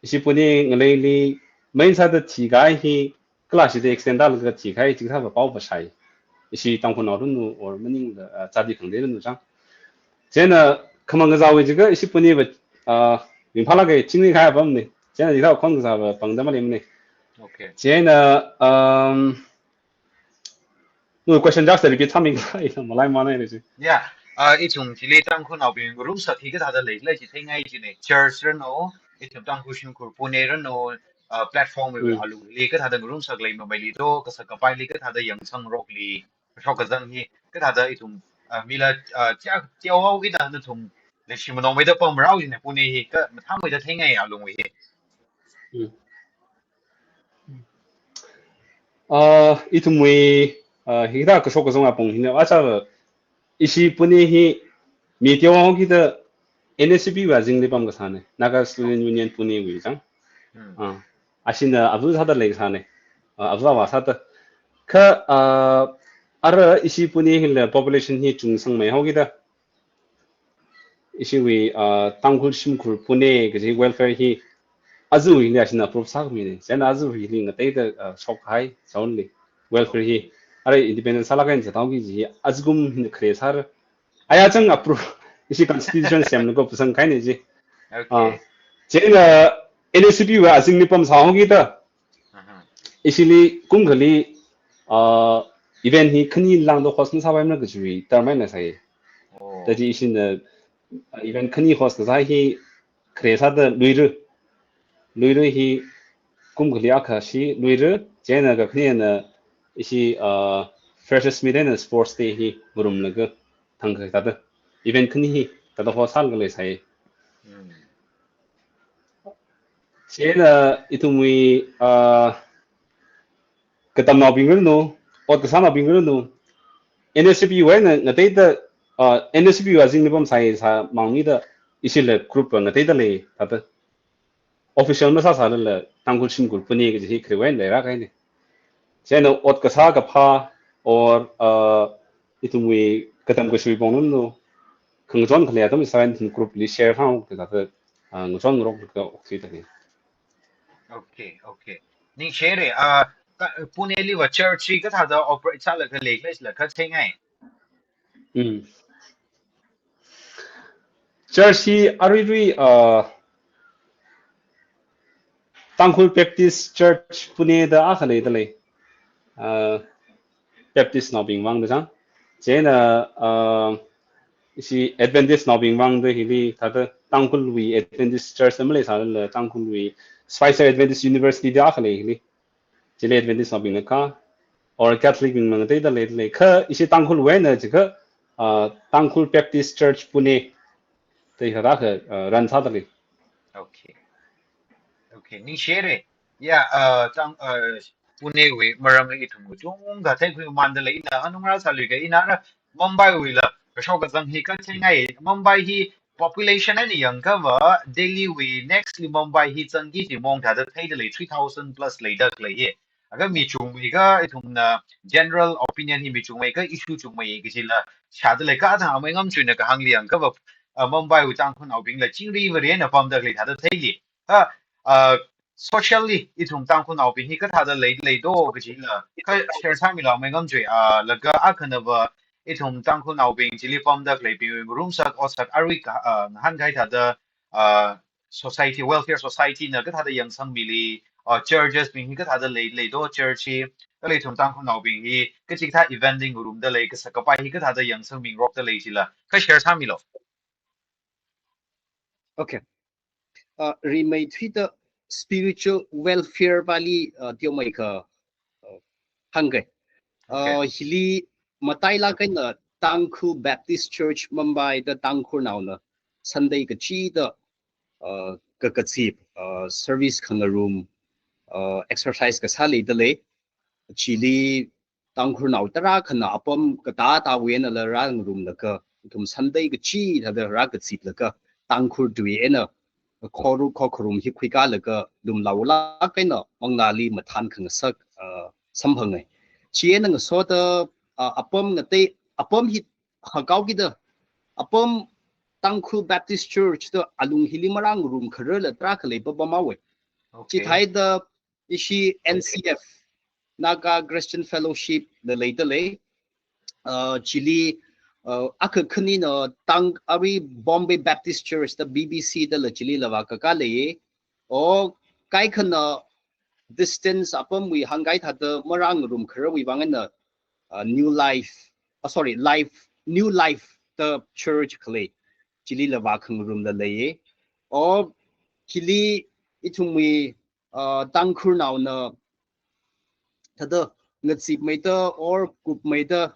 Ishi Pune ngaleili main sāda thikahai hi, kala shida extend tālaga thikahai chikathāva paova shāi. Ishi Tangkhulnao ranu or maningla, ah, chāti khangatei ranu chang. Chieina khamang kazāwui jiakha ishi Puneva, ah, ringphālāka, chingri kahai apamna. Chieina chikathā khon kasāva pangda maleimana. Okay. Chieina, um, nawui question just repeat sāmi kala ina malaimana chi. Yeah, ah, ithum chili Tangkhulnaobing ngarumsak hi kathāda leilei chi theingai china. Church ranu, ithum Tangkhul shimkhur Pune ranu, ah, platform wui Mm. alungli kathāda ngarumsak leimameili do, kasak kapaili kathāda yangsangrokli, kashok kazang hi kathāda ithum, ah, mila, ah, chia, chiao haokida nathum leishi manongmeida pamrāi china Pune hi, kha mathāmeida theingai alungwui hi. Mm. Ah, ithumwui, ah, hikathā kashok kazang apong hina, achāva ishi Pune hi mi teohaokida N S C P wui azingli pamkasāna, Naga Student Union Pune wui chang. Hmm. Ah, ashina ava sāda leisāna, ah, ava vā sāda. Kha, ah, ara ishi Pune hila population hi chungsangmei haokida ishiwui, ah, Tangkhul shimkhur Pune kaji welfare hi aja hili ashina approve sākhamina. Chieina aja hili ngateida, ah, shokhai, chaonli welfare hi. Ara independent sālāk eina zathaoki kaji hi ajakum hina khare sāra. Aya chang approve, ishi constitution semlaga phasang kahaina chi. Okay. Ah, chieina N S C P wui azingli pamsā haokida, Mhm. ishili kum akhali, ah, event hi khani lāngda host masāpaimana kajiwui term eina sāi. Oh. Tachi ishina, ah, event khani host kasā hi khare sāda Luira. Luira hi kum akhali akha shi Luira, chieina kakhanina ishi, ah, Freshers Meet eina Sports Day hi ngarumlaga thang kathāda event khani hi thāda host sālaga leisai. Hmm. Chieina ithumwui, ah, katamnaobing ranu, ot kasānaobing ranu, N S C P wui eina ngateida, ah, N S C P wui azingli pamsai sāmangmida ishila group va ngateida lei, thāda official masāsālala Tangkhul shimkhur Pune kaji hi kharewui eina leirākahaina. Chieina ot kasā kaphā or, ah, ithumwui katam kashui pong ranu, khangachon khalei atam sāra ithum group li share hāng kathāda, ah, ngachon ngarok ka okthuida lei. Okay, okay. Ningshire, ah, ka, Puneli va church hi kathāda operate sālaga leilei chila kha theingai. Mm. Church hi aruirui, ah, Tangkhul Baptist Church Pune da akha leida lei. Ah, Baptist naobing vangda chang. Chieina, ah, ishi Adventist naobing vangda hili thāda Tangkhulwui Adventist Church da maleisālala Tangkhulwui Spicer Adventist University da akha lei hili. Chili Adventist naobingna kha, or Catholic bingna ngateida lei, lei. Kha ishi Tangkhulwui eina jiakha, ah, Tangkhul Baptist Church Pune da hithāda kha, ah, run sāda lei. Okay. Okay, ningshire. Ya, ah, Tang, ah, Punewui maramli ithum kachungkha theikhuimanda lei, ina hanung rāsāluika, ina ara Mumbai wuila kashok kazang hi kha theingai. Mumbai hi population eina yangkha va Delhi wui next li Mumbai hi zangki kaji mong thāda theida lei, three thousand plus leida khalei hi. Akha mi chungmeikha ithumna general opinion hi mi chungmeikha issue chungmei kajila shāda lei, kha athang amei ngamchuina kahāngli yangkha va, ah, Mumbai wui Tangkhulnaobingla chingri vare na pamda khalei thāda theili. Kha, ah, socially ithum Tangkhulnaobing hi kathāda lei, leido kajila kha share sāmilu amei ngamchui, ah, laga akhana va ithum Tangkhulnaobing chili pamda khaleibing ngarumsak otsak arui ka, ah, ngahānkahai thāda, ah, society, welfare society na kathāda yangsangmili, ah, churches bing hi kathāda lei, leido church hi, kala ithum Tangkhulnaobing hi kachikathā event li ngarumda lei, kasak kapai hi kathāda yangsangmingarokda lei chila kha share sāmilu. Okay. Uh, rimeithuida spiritual welfare pali, uh, teomeikha, uh, hāngke. Okay. Uh, hili matailāk eina Tangkhul Baptist Church Mumbai da Tangkhulnaona Sunday kachida, uh, kakazip, uh, service khangarum, uh, exercise kasā leidalei. Chili Tangkhulnao tarākhana apam katā tāwui einala rāngarumlaga, ithum Sunday kachida rākaziplaga, Tangkhul tui eina, khoru khokharum hi khuikālaga, lumlaolāk eina, manglāli mathān khangasak, uh, samphangai. Chieina ngasoda, uh, apam ngatei, apam hi hakaokida, apam Tangkhul Baptist Church da alung hili marāngarum khararla tarākha leipapamhaowa. Okay. Chithāda ishi N C F, Naga Christian Fellowship la leidalei. Uh, chili, uh, akha khanina Tang arui Bombay Baptist Church da B B C dala chilila vākakā lei. O kaikhana distance apamwui hāngkahai thāda marāngarum khararwui vang eina, uh, New Life, uh, sorry, Life, New Life da church khalei. Chilila vākhangarumla lei. O chili ithumwui, uh, Tangkhulnaona thāda ngazipmeida or kupmeida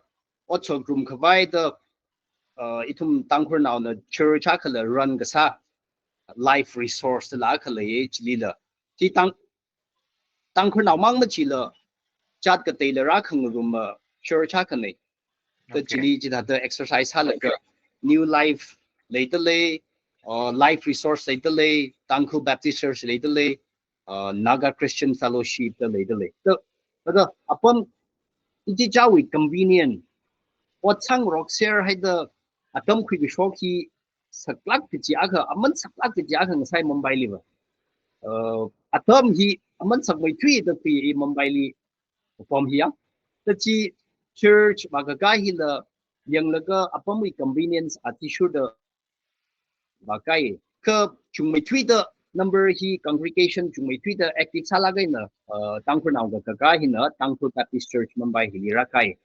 otshok rum khavaida, uh, ithum Tangkhulnaona church akhala run kasā Life Resource la akha lei chilila. Chi Tang, Tangkhulnao mang machila jat kateila rākhangarum, uh, church akhana. Okay. Chili chithāda exercise sālaga New Life leidalei, uh, Life Resource leidalei, Tangkhul Baptist Church leidalei, uh, Naga Christian Fellowship da leidalei. Da, da apam ichichāwui convenient. Ot sāngarok serhaida atam khuikashok hi saklāk kaji akha, aman saklāk kaji akha ngasai Mumbailiva. Uh, atam hi aman sakmeithuida tui i Mumbaili apam hi ya. Da chi church vākakā hila yanglaga apamwui convenience athishurda vākāi. Kha chungmeithuida number hi congregation chungmeithuida active sālāk eina, uh, Tangkhulnao kakā hina Tangkhul Baptist Church Mumbai hili rākāi.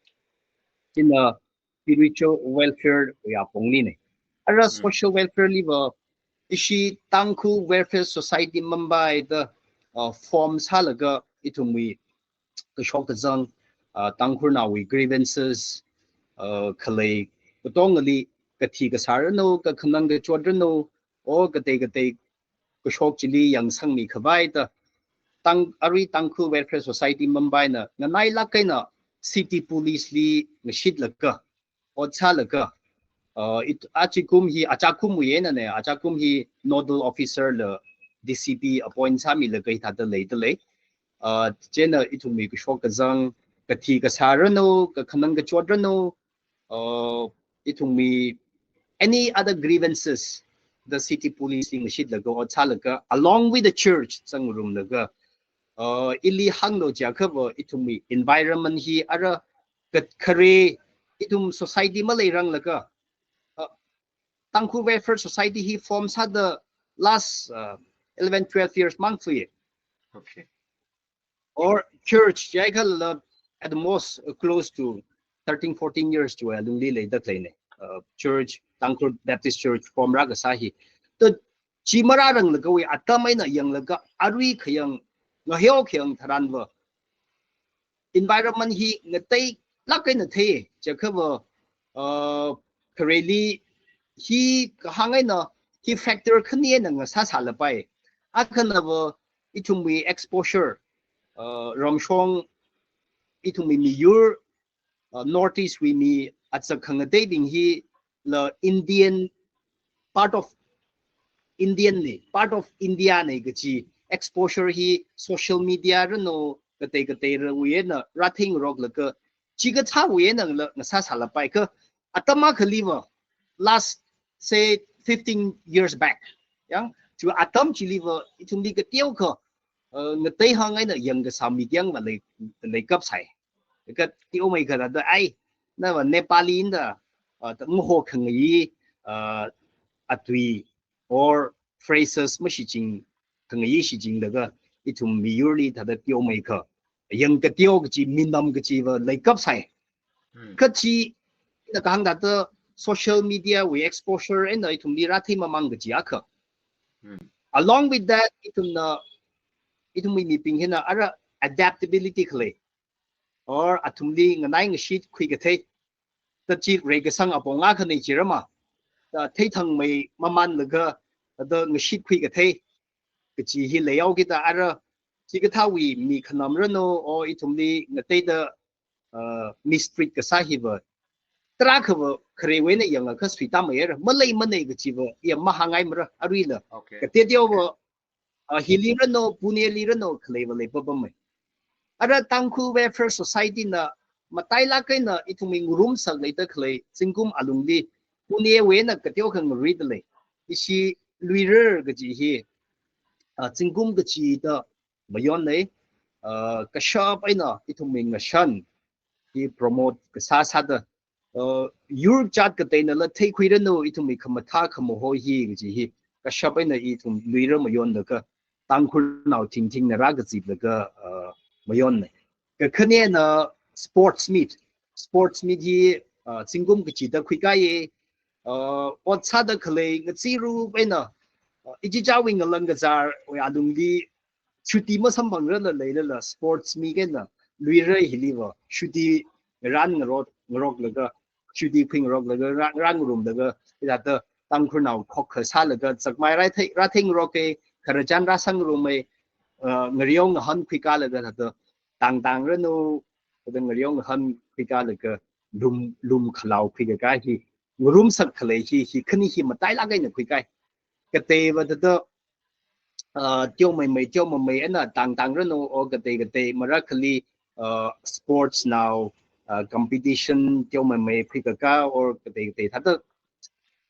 China spiritual welfare wui apongli na. Ara, mm, social welfare liva ishi Tangkhul Welfare Society Mumbai da, uh, form sālaga ithumwui kashok kazang, uh, Tangkhulnaowui grievances, uh, khalei katongali kathi kasā ranu, kakhanang kachot ranu, o katei katei kashok chili yangsangmi khavaida Tang, arui Tangkhul Welfare Society Mumbai na nganailāk eina city police li ngashitlaga, ot sālaga, uh, it, achikum hi, achakumwui eina na, achakum hi nodal officer la D C P appoint sāmilaga hithāda leidalei. Uh, chieina ithumwui kashok kazang, kathi kasā ranu, kakhanang kachot ranu, uh, ithumwui any other grievances, the city police li ngashitlaga, ot sālaga, along with the church, zangrumlaga, uh, ili hānglu jiakhava, ithumwui environment hi ara kat khare, ithum society maleiranglakha, uh, Tangkhul Welfare Society hi form sāda last, uh, eleven, twelve years mang sui. Okay. Or church, jiakha la at the most, uh, close to thirteen, fourteen years chiwui alungli leida khaleina. Uh, church, Tangkhul Baptist Church form rākasā hi. Da chi marāranglakha wui atam eina yanglaga arui khayang, ngaheo khayang tharanva environment hi ngateilāk eina thei, jiakhava, uh, khareli hi kahāng eina hi factor khani eina ngasāsālapai. Akhanava ithumwui exposure, uh, ramshong ithumwui miyur, uh, North East wui mi atsak khangateibing hila Indian, part of Indian na, part of India na kaji exposure hi social media ranu, katei katei rawui eina rātheingaroklaga, chikathāwui einala ngasāsālapai kha, atam akhaliva, last, say, fifteen years back. Yang, chiwui atam chiliva, ithumli kateokha, uh, ngateihāng eina yangkasā mi tiangva lei, leikapsai. Kateomeikha thāda, ai, nava Nepali na, uh, ta ngaho khangayi, uh, atui, or phrases mashichin, khangayi shichinlaga, ithum miyurli thāda teomeikha, yangkateo kaji, minam kajiva leikapsai. Hmm. Kha chi, ina kahāng thāda social media wui exposure eina ithumli rātheimamang kaji akha. Hmm. Along with that, ithumna, ithumwui mibing hina ara adaptability khalei, or athumli nganai ngashit khuikathei. chi reikasang apong akhana jirama. Da theithangmei mamanlaga, da ngashitkhui kathei kachi hi leihaokida ara, chikathāwui mi khanam ranu, o ithumli ngateida, uh, mistreat kasā hiva, tarākhava kharewui eina yangakha suitāmeihaira, maleimanei kachiva, ya mahāngaimara, aruila. Okay. Kateoteova, uh, hili ranu, Pune li ranu, khaleiva leipapamei. Ara Tangkhul Welfare Society na matailāk eina ithumwui ngarumsak leida khalei zingkum alungli, Pune wui eina kateokha ngaruida lei. Ishi Luirar kaji hi, uh, zingkum kachida mayonnei, uh, kashap eina ithumwui ngashan hi promote kasā sāda, uh, yur jat kateinala theikhui ranu ithumwui khamathā khamaho hi kaji hi kashap eina ithum Luirar mayonlaga, Tangkhulnao thingthingna rākaziplaga, uh, mayonnei. Kakhanena sports meet. Sports meet hi, uh, zingkum kachida khuikāya, uh, ot sāda khalei ngachirup eina, uh, ichichāwui ngalang kazārwui alungli chuti masamphangrarla leilala sports meet eina Luirar hiliva chuti ngaran ngarok, ngaroklaga, chuti phingaroklaga, ra-, rāngarumlaga, hithāda Tangkhulnao khokkha sālaga, zakmai rāthei, rātheingaroka, khararchan rāsangngarumei, uh, ngareo ngahān khuikālaga, thāda tangtang ranu, thāda ngareo ngahān khuikālaga, lum, lum khalao khuikakā hi, ngarumsak khalei hi, hi khani hi matailāk eina khuikāi. Kateiva thāda, uh, teomeimei, teomamei eina tangtang ranu, o katei katei, marakhali, uh, sports nao, uh, competition, teomeimei khuikakā, or katei katei, thāda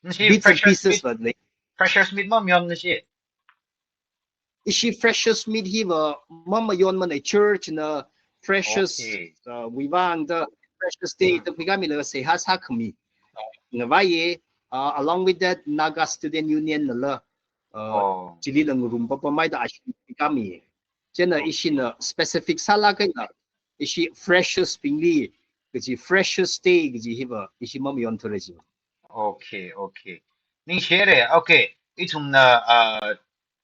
Nashi bits and freshers pieces meet, va lei. freshers meet mamayon nashi. Ishi freshers meet hiva mamayonmanei, church na freshers, Okay. uh, wui vangda freshers day Mm. da khuikāmilaga seihā sākhami ngavaiya, uh, along with that, Naga Student Union nala, uh, Oh. chilila ngarum papameida ashi khuikāmi. Chieina Okay. ishina specific sālāk eina, ishi freshers bingli kaji, freshers day kaji hiva ishi mamayonthura ji. Okay, okay. Ningshire, okay. Ithumna, uh,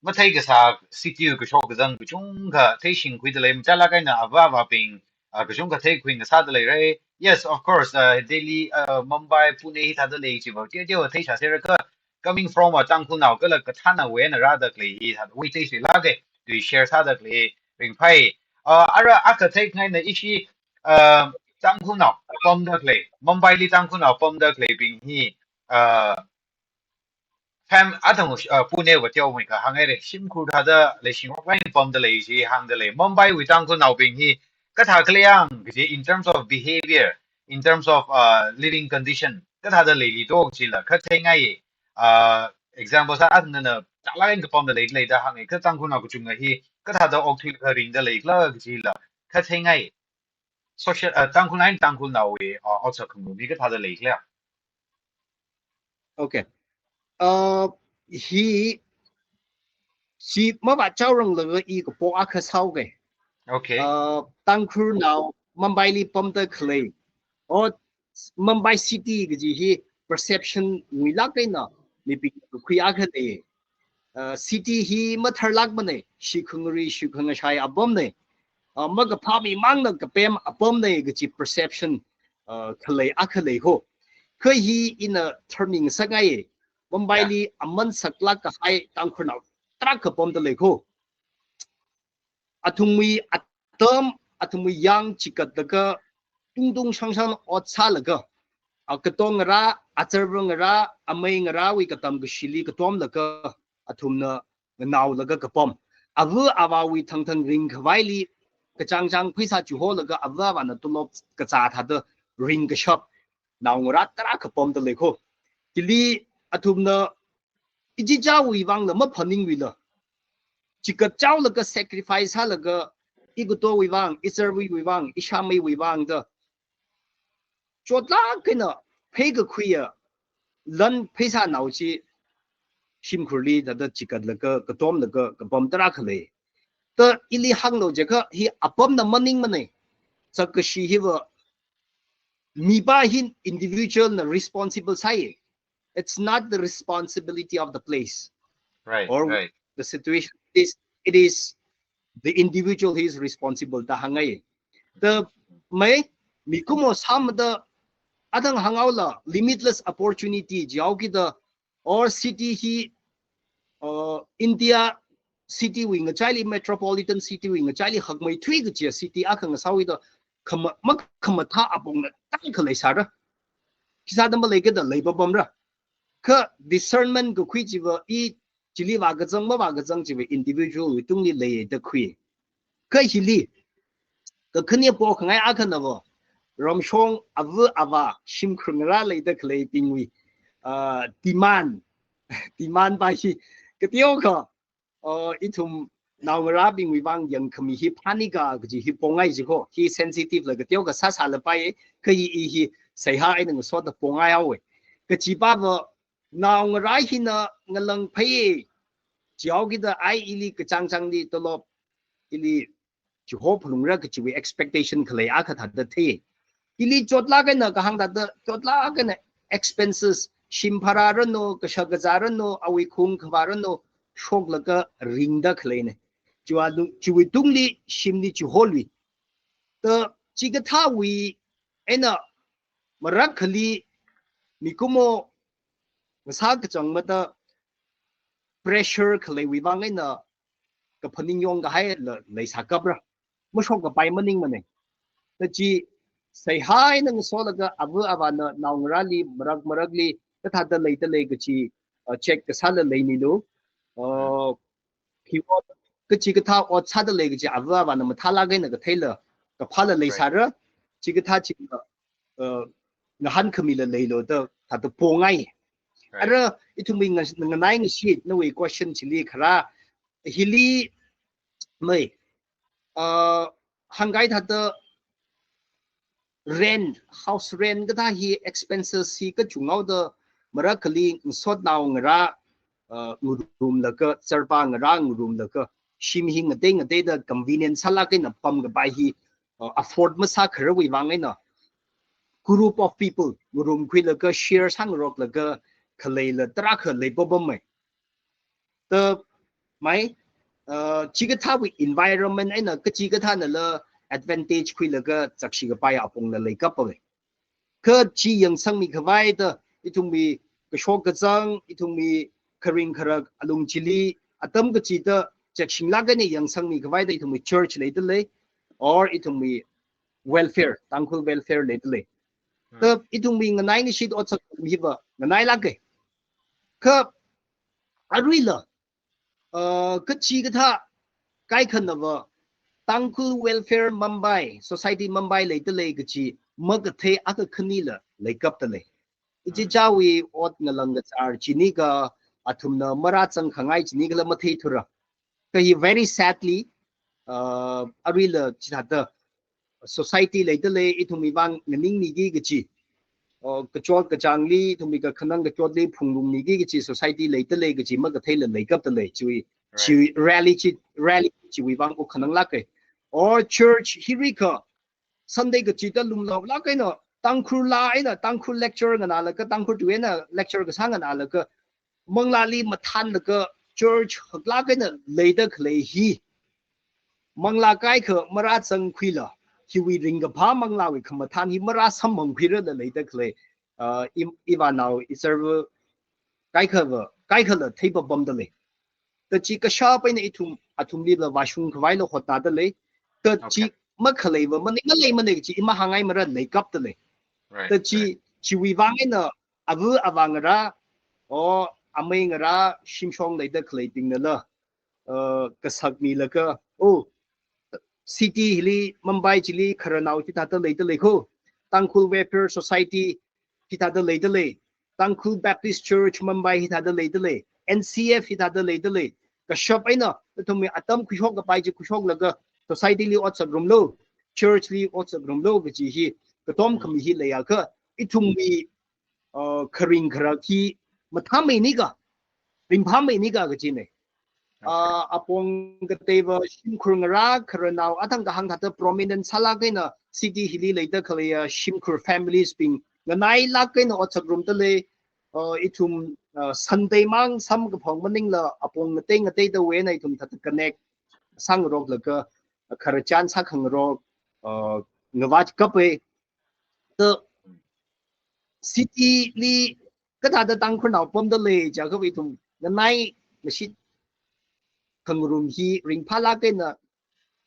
mathei kasā city kashok kazang kachungkha theishingkhuida lei, matailāk eina ava avābing, uh, kachungkha theikhui ngasāda leira. Yes, of course, uh, Delhi, uh, Mumbai, Pune hithāda lei chiva, teoteo theisāsera kha, coming from a Tangkhulnao kala kathānawui eina rāda khalei hithāda, wui theisālāka, tui share sāda khalei ringphai. Uh, ara akha theikhangaina ishi, uh, Tangkhulnao pamda khalei, Mumbaili Tangkhulnao pamda khaleibing hi, uh, fam-, athang, uh, Pune va teomeikha hānghaira, shimkhur thāda leishingrok eina pamda lei chi hāngda lei. Mumbaiwui Tangkhulnaobing hi kathā khalei yang kaji, in terms of behavior, in terms of, uh, living condition, kathāda leili do kajila kha theingai. Uh, example sā, athangna chālāk eina kapamda lei, leida hānga, kha Tangkhulnao kachunga hi kathāda okthuilaga ringda leikhala kajila kha theingai. Social, uh, Tangkhulnao, Tangkhulnaowui, uh, otsak khangarum hi kathāda leikhala. Okay. Uh, hi, chi mavāchaoranglaga i kapo akha sāoke. Okay. Uh, Tangkhulnao Mumbaili pamda khalei, or Mumbai city kaji hi perception nguilāk eina mibing kakhui akha lei. Uh, city hi matharlākmanei, shikhangari, shikhangashai apamnei. Uh, makaphāmimangna kapem apamnei kaji perception, uh, khalei akha lei ho. Kha hi ina tharming sāngai. Mumbaili aman saklāk kahai Tangkhulnao tarākha pamda lei ho. Athumwui atam, athumwui yang chikatlaga, tungtung shangshang ot sālaga, a, katong ngarā, azarva ngarā, amei ngarāwui katam kashili katomlaga, athumna nganaolaga kapam. Ava avāwui thangthang ringkhavaili, kachāngchāng pheisā chiholaga, ava avāna tolop kazā thāda ringkashap naongarā tarākha pamda lei ho. Chili athumna ichichāwui vangla maphaningwuila, chikatchaolaga sacrifice sālaga, ikatowui vang, izarvawui vang, ishāmeiwui vangda, chotlāk eina pheikakhuiya lan pheisā nao chi shimkhurli thāda chikatlaga, katomlaga kapam tarākha lei. Ta ili hānglu jiakha hi apamna maningmanei. Sakkashi hiva mipā hi individual na responsible sāi. It's not the responsibility of the place. Right, Or right. The situation is, it is the individual who is responsible da hāngai. The mai mikumo sāmada athang hānghaola limitless opportunity jihaokida, or city hi, uh, India city wui ngachaili, metropolitan city wui ngachaili hakmeithui kajiya city akha ngasāhaoda khama, makhamathā apongna tangkha leisāra. Khisāda maleikida leipapamra. Kha discernment kakhui chiva i chili vākazang mavākazang chiva individual wui tungli leida khui. Kha hili kakhane pokhangai akhanava, ramshong ava avā shimkhur ngarā leida khaleibingwui, uh, demand, demand pa hi kateokha, uh, ithum naongarābingwui vang yangkhami hi phānika kaji hi pongai jiko, hi sensitive la kateokha sāsālapai, kha i, i hi seihā eina ngasoda pongaihaowe. Kachipava naongarā hina ngalāngphai jihaokida ai ili kachāngchāngli tolop ili chiho phalungra kachiwui expectation khalei akha thāda thei. Ili chotlāk eina kahāng thāda, chotlāk eina expenses, shim bhara ranu, kashak kazā ranu, awui khung khavā ranu, shoklaga ringda khaleina. Chiwui tu-, chiwui tungli shimli chiholui. Ta chikathāwui eina marakhali mikumo ngasā kachangmada pressure khaleiwui vang eina kaphaning yongkahaila leisākapra. Mashokkapai maningmana. Ta chi seihā eina ngasolaga ava avāna naongarāli marak marakli kathāda leida lei kachi, uh, check kasāla leinilu. Uh, hi ot, kachikathā ot sāda lei kaji ava avāna mathālāk eina katheila kaphāla leisāra. Chikathā chi, uh, ngahānkhamila leilu da thāda pongai. Ara ithumwui nga-, nganai ngashit nawui question chili kharā, hili mai, uh, hāngkahai thāda rent, house rent kathā hi expenses hi kachunghaoda marakhali ngasotnao ngarā, uh, ngarumlaga, zarpa ngarā ngarumlaga, shim hi ngatei ngateida convenience sālāk eina pamkapai hi, uh, afford masākharawui vang eina group of people ngarumkhuilaga share sāngaroklaga khaleila tarākha leipapamai. Ta mai, uh, chikathāwui environment eina kachikathānala advantage khuilaga chakshikapai apongla leikappai. Kha chi yangsangmi khavaida ithumwui kashok kazang, ithumwui kharing kharak alung chili atam kachida cheksinglāk eina yangsangmi khavaida ithumwui church leida lei, or ithumwui welfare, Tangkhul welfare leida lei. Ta ithumwui nganai ngashit otsak hiva nganailāka. Kha aruila, uh, kachikathā kaikhanava Tangkhul Welfare Mumbai, Society Mumbai leida lei kachi makathei akha khanila leikapta lei. Ichichāwui ot ngalāng kachar chinika, athumna marāzangkhangai chinikala matheithura. Kha hi very sadly, uh, aruila chithāda society leida lei, ithumwui vang nganingmiki kachi, uh, kachot kachāngli, ithumwui kakhanang kachotli phungrumiki kachi society leida lei kachi makatheila leikapta lei, chiwui, chi rally chi, rally chiwui vang wukkhananglāka. Or church hirikha Sunday kachida lumlaolāk eina, Tangkhul laa eina, Tangkhul lecture nganālaga, Tangkhul tui eina lecture kasā nganālaga, manglāli mathānlaga church haklāk eina leida khalei hi, manglā kaikha marāzangkhuila, hiwui ringkaphā manglāwui khamathān hi marāsamphangkhuirala leida khalei, uh, i, ivānao, iserva kaikhava, kaikhala theipapamda lei. Ta chi kashap eina ithum, athumlila vāshung khavaila hotnāda lei. Ta chi makhaleiva maning, maleimana kachi i mahāngngaimara, leikapta lei. Ta chi, chiwui vang eina ava avā ngarā, o amei ngarā, shimshong leida khaleibingnala, uh, kasakmilaga, oh, city hili, Mumbai chili khararnao chithāda leida lei ko, Tangkhul Welfare Society hithāda leida lei, Tangkhul Baptist Church Mumbai hithāda leida lei, N C F hithāda leida lei, kashap eina, athumwui atam khuishokkapai chi khuishoklaga, society li otsak rumlu, church li otsak rumlu kachi hi, katom khami hi leiakha, ithumwui, uh, kharing kharak hi mathāmeinika, ringphāmeinika kachina. Uh, apong kateiva shimkhur ngarā khararnao athang kahāng thāda prominent sālāk eina city hili leida khaleiya shimkhur families bing nganailāk eina otsak rumda lei, uh, ithum, uh, Sunday mang samkaphang maningla apong ngatei ngateidawui eina ithum thāda connect sāngaroklaga, uh, khararchan sākhangarok, uh, ngavākappai. Ta city li kathāda Tangkhulnao pamda lei jiakha ithum nganai mashit khangarum hi ringphālāk eina,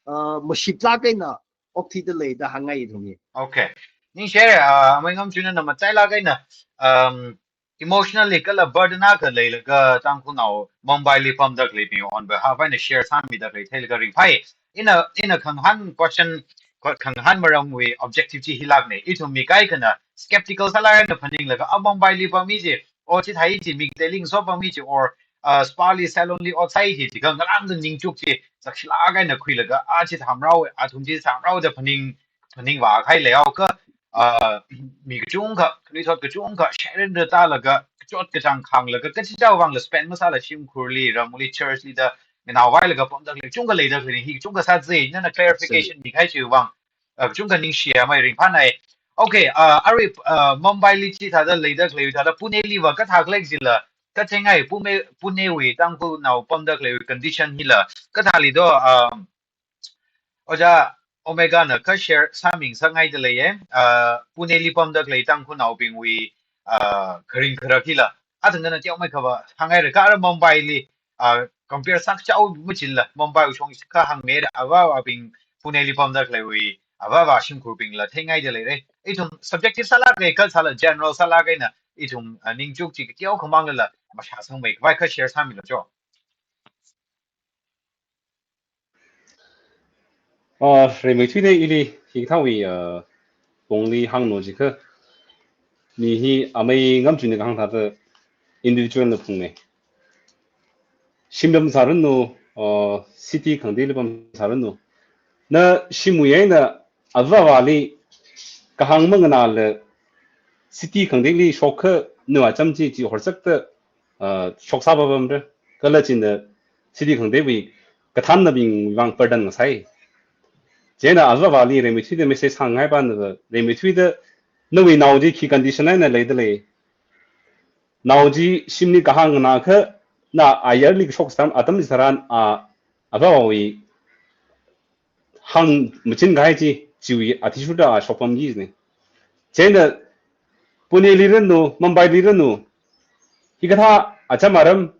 uh, mashiplāk eina okthuida lei da hāngngai ithum hi. Okay. Ningshi haira, uh, Amei Ngamchunna matailāk eina, um, emotionally kala burden akha leilaga Tangkhulnao Mumbai li pamda khaleibing on behalf eina share sāmida khalei theilaga ringphāi. Ina, ina khangahān question, khangahān maramwui objective chi hilākne. Ithum mi kaikhana skeptical sālāk eina phaninglaga, a Mumbai li pammi chi, o chithāi chi, mi kateili ngaso pammi chi, or, uh, spa li, salon li ot sāi chi, chi kha ngalāngda ningchuk chi, sakshilāk eina khuilaga, a chithā maraowe, athum chi sāmaraowe da phaning, phaningvā kahai leihaowa kha, uh, mi kachungkha, khanuithot kachungkha, shairin da tālaga, kachot kachāng khānglaga, kachichā vangla spend masāla shimkhurli, ramli, church li da, nganāvailaga pamda khalei, kachungkha leida khalei, hi kachungkha sāzai, nana clarification mikahai chiwui vang, uh, kachungkha ningshi Amei, ringphānai. Okay, uh, arui, uh, Mumbai li chithāda leida khalei, thāda Pune liva kathā khalei jila, katheingai Pune, Pune wui Tangkhulnao pamda khalei condition hila, kathāli do, um, Ojā Omega na kha share sāmi ngasakngaida leiye, uh, Pune li pamda khalei Tangkhulnaobingwui, uh, kharing kharak hila. Athang nana teomeikha va hāngngaira, kha ara Mumbai li, uh, compare sākachao machila, Mumbai wui shong kha hāngmira, avāvābing Pune li pamda khaleiwui, avāvā shimkhurbingla theingaida leira. Ithum subjective sālāka kala sāla general sālāk eina, ithum, uh, ningchuk chi kateokha manglala, mashāsangmeikhavai kha share sāmilu cho. Ah, rimeithuida ili hikathāwui, ah, pongli hānglu jiakha, mi hi Amei Ngamchunna kahāng thāda individual na phungne. Shimli pam sāranu, ah, city khangateili pam sāranu, na shimwui eina avāvāli kahāng manganāla city khangateili shokakha nawui acham chi chi horsakta, ah, shoksā papamra. Kala china city khangateiwui kathānnabing vang burden ngasai. Chieina avāvāli rimeithuida message sāngai pa na, rimeithuida nawui nao chi khi condition eina leida lei, nao chi shimli kahāng nganākha, na ayarli kashok sāram atam chitharan, a, avāvāwui hāng machin kahai chi, chiwui athishurda a shokpamki jine. Chieina Pune li ranu, Mumbai li ranu, hikathā acham aram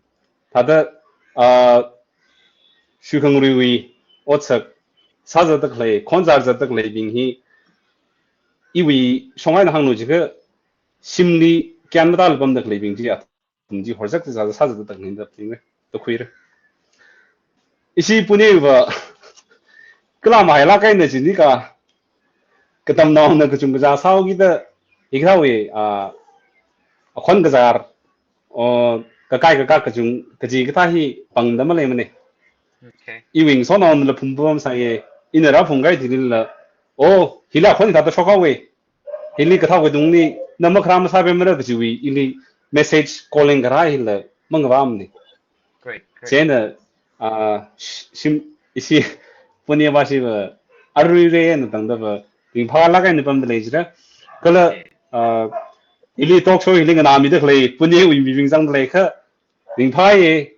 thāda, ah, shuikhangaruiwui otsak sāzatda khalei, khon sāzatda khaleibing hi, iwui shong eina hānglu jiakha, shimli kyan matāla pamda khaleibing chi, athum chi horzak chi sāza, sāzatda khaleina da phaningra, da khuira. Ishi Pune va kala mahailāk eina jinika, katamnaona kachungkha sāhaokida, hikathāwui, ah, akhon kazar, o, kakai kakak kachung, kaji kathā hi pangda maleimane. Okay. Iwui ngasotnaonala phungpamsāye, ina rāphungkahai thilila, o, hila akhon hithāda shokhaowe, hili kathā kaitungli na makharā masāpaimara kajiwui, ili message calling kharā hila mangavāmane. Great, great. Chieina, ah, sh-, shim, ishi Pune va shiva aruirui eina tangda va ringphālāk eina pamda lei jira. Kala, okay, ah, ili talk show hili nganāmida khalei Pune wui mibing zangda leiakha ringphāye,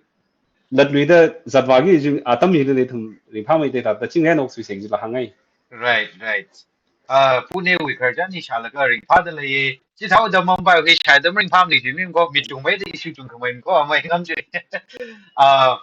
latluida zatvāki jing atam hili ithum ringphāmeida thāda chingri eina okthui seng jila hāngngai. Right, right. Ah, Pune wui khararchan hi shālaga ringphāda leiye. Chithāda Mumbai wui shāda maringphāmane jimiko, mi chungmeida issue chungkhamei ko, Amei Ngamchun. Ah,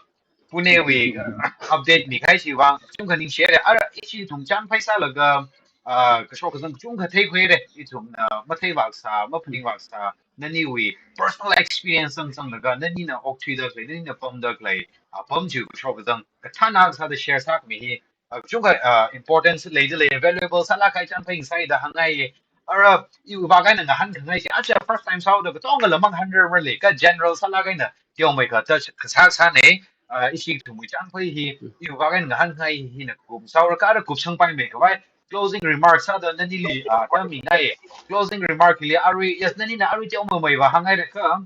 Pune wui, ah, update mikahai chiwui vang kachungkha ningshi haira. Ara ishi ithum chānphai sālaga, ah, kashok kazang kachungkha theikhuira. Ithum, ah, matheivākasā, maphaningvākasā, naniwui personal experience zangzanglaga, nanina okthuida khalei, nanina pamda khalei, ah, apam chiwui kashok kazang kathāna sāda share sākhami hi, ah, kachungkha, ah, importance leida lei, valuable sālāk kahai chānphai ngasāi da hāngngaiye. Ara, iwui vak eina ngahānkhangai chi, aja first time sāhaoda katongala mangahānrar male, kha general sālāk eina teomeikha ta kasā sāne, ah, ishi ithumwui chānphai hi, iwui vak eina ngahānkhangai hina kupsanghaora, kha ara kupsangpaimeikhavai closing remarks sāda nanili, ah, tammingai. Closing remark hili arui, yes, nanina arui teomeimei va hāngngaira kha,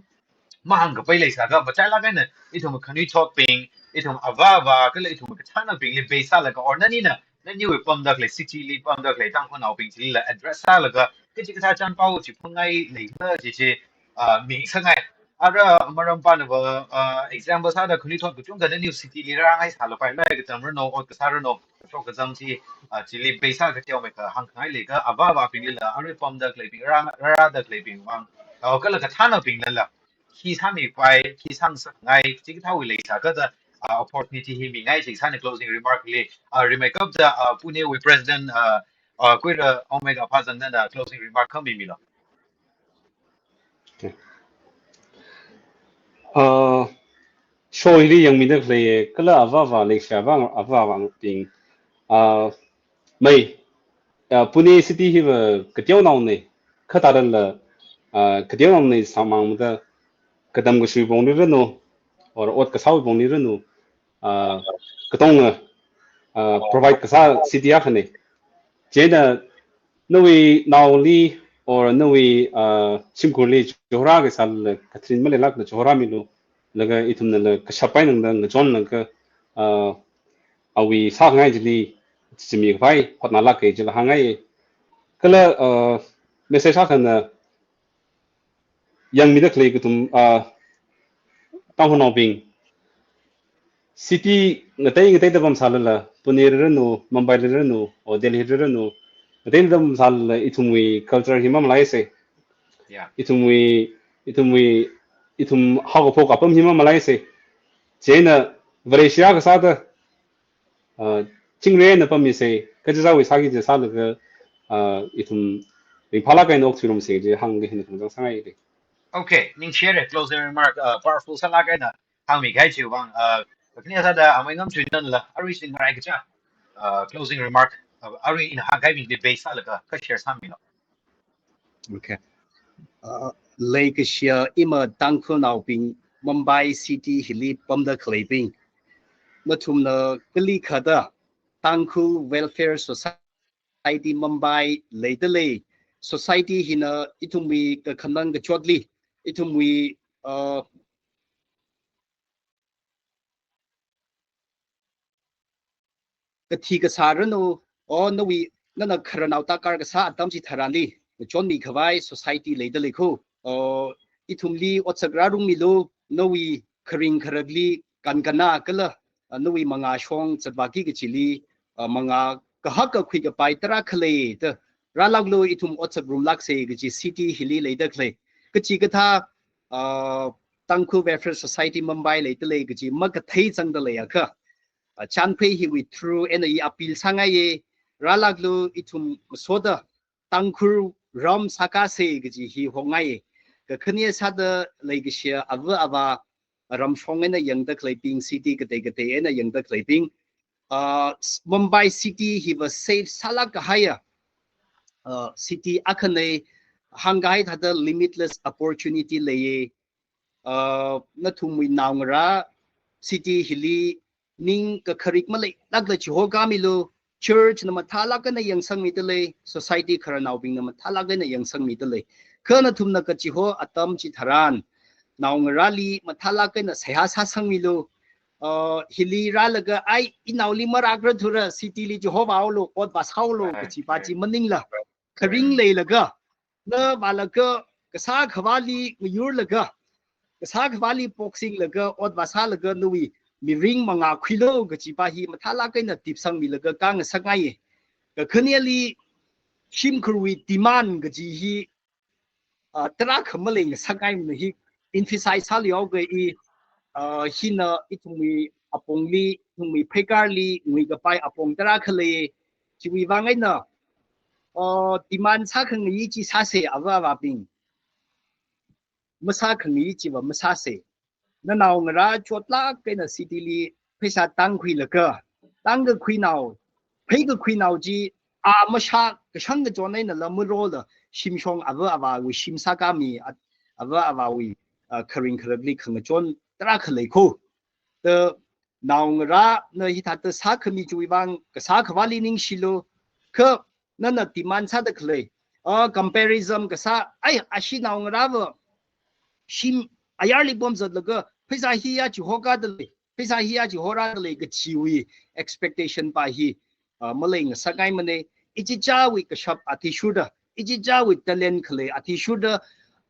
mahāngkapai leisākha, matailāk eina ithum khanuithotbing, ithum avāvā, kala ithum kathānnabingli base sālaga, or nanina, naniwui pamda khalei, city li pamda khalei Tangkhulnaobing chilila address sālaga, kachikathā chānpao chi phungngai leila chi chi, ah, mingasakngai. Ara maram pana va, ah, example sāda khanuithot kachungkha naniwui city li rāngai sālapai, lai katam rano, ot kasā rano, kashok kazang chi, ah, chili base sā kateomei kahāng khangai leikha, avā avābinglila, arui pamda khaleibing, rā, rāda khaleibing vang, ah, kala kathānabinglila khi sāmipai, khi sāngasakngai, chikathāwui leisā kaja, ah, opportunity hi mingai chi sāna closing remark li, ah, rimeikapta, ah, Pune wui President, ah, ah, Kuira Omega Phazang nana closing remark kha mimilo. Okay. Uh, show hili yangmida khalei kala avā avā leishiya vang avā avābing. Uh, mei, uh, Pune city hiva kateonaona, kha tharanla, uh, kateonaona sāmangda katam kashui pongli ranu, or ot kasāwui pongli ranu, uh, katonga, uh, provide kasā city akhana. Chieina nawui naoli or nawui, uh, shimkhurli chihorā kasāla katharin maleilākla chihorāmilu, laga ithumnala kashap painangda ngachonlaga, uh, awui sākhangai chili chimi khavai hotnalāka jila hāngngai. Kala, uh, message akhana yangmida khalei kathum, ah, Tangkhulnaobing, city ngatei ngateida pamsālala, Pune li ranu, Mumbai li ranu, or Delhi li ranu, ngateida pamsālala, ithumwui culture hi mamalaisa. Yeah. Ithumwui, ithumwui, ithum haokaphok apam hi mamalaisa. Chieina Vare shiya kasāda, uh, chingri eina pamisa, kachichāwui sāki chi sālaga, uh, ithum ringphālāk eina okthuirumsa chi hāngda hina khangachang sāngaida. Okay, ningshihaira, closing remark, uh, powerful sālāk eina hāngmikahai chiwui vang, uh, khani sāda amei Ngamchuinanla, arui singharai kacha, uh, closing remark, uh, arui ina hāngkahaibingli base sālaga kha share sāmilo. Okay. Uh, leikashiya ima Tangkhulnaobing Mumbai city hili pamda khaleibing, nathumna kalikhada Tangkhul Welfare Society Mumbai leidalei, society hina ithumwui kakhanang kachotli, ithumwui, uh, kathi kasā ranu, o nawui, nana khararnao takar kasā atam chitharanli ngachonmi khavai society leidalei kho. O ithumli otsak rārungmilu, nawui kharing kharakli kankana kala, ah, nawui mangā shong zatvāki kachili, ah, mangā kahak kakhui kapai tarākha leida rālāklu, ithum otsak rumlāksa kachi city hili leida khalei. Kachikathā, ah, Tangkhul Welfare Society Mumbai leidalei kachi makathei zangda leiakha, ah, chānphei hiwui through eina i appeal sāngaiya, rālāklu ithum ngasoda Tangkhul ram sākāsa kachi hi hongngaiya. Kakhane sāda leikashiya ava avā, ramshong eina yangda khaleibing, city katei katei eina yangda khaleibing, ah, s-, Mumbai city hiva safe sālāk kahaiya, ah, city akhana, hāngkahai thāda limitless opportunity leiya. Uh, nathumwui naongarā city hili ning kakharik maleilākla chihokāmilu, church na mathālāk eina yangsangmidalei, society khararnaobingna mathālāk eina yangsangmidalei. Kha nathumna kachiho atam chitharan, naongarāli mathālāk eina seihā sāsangmilu, uh, hili rālaga ai inaoli marākrathura, city li chihovāhaolu, ot vāsāhaolu, kachipa chi maningla, kharing leilaga, na vālaga, kasā khavāli ngayurlaga, kasā khavāli poksinglaga, ot vāsālaga nawui mirin mangā khuilu kachipa hi mathālāk eina tipsangmilaga kāngasakngaiya. Kakhaneli shimkhurwui demand kachi hi, ah, tarākha maleingasakngaimana hi emphasize sālihaoga i, ah, hina ithumwui apongli, ithumwui pheikarli nguikapai apong tarākha lei, chiwui vang eina, uh, demand sākhangai chi sāsa ava avābing. Masākhangai chiva masāsa. Nanaongarā chotlāk eina city li pheisā tangkhuilaga, tangkakhuinao, pheikakhuinao chi, a mashā kashang kachon einala marola, shimshong ava avāwui shim sākāmi, a-, ava avāwui, uh, kharing kharakli khangachon tarākha lei kho. Ta naongarāna hithāda sākhami chiwui vang kasā khavāli ningshilu, kha nana demand sāda khalei, ah, comparison kasā, ai, ashi naongarāva shim ayarli pamzatlaga, pheisā hiya chihokādalei, pheisā hiya chihorādalei kachiwui expectation pa hi, ah, maleingasakngaimana, ichichāwui kashap athishurda, ichichāwui talent khalei athishurda,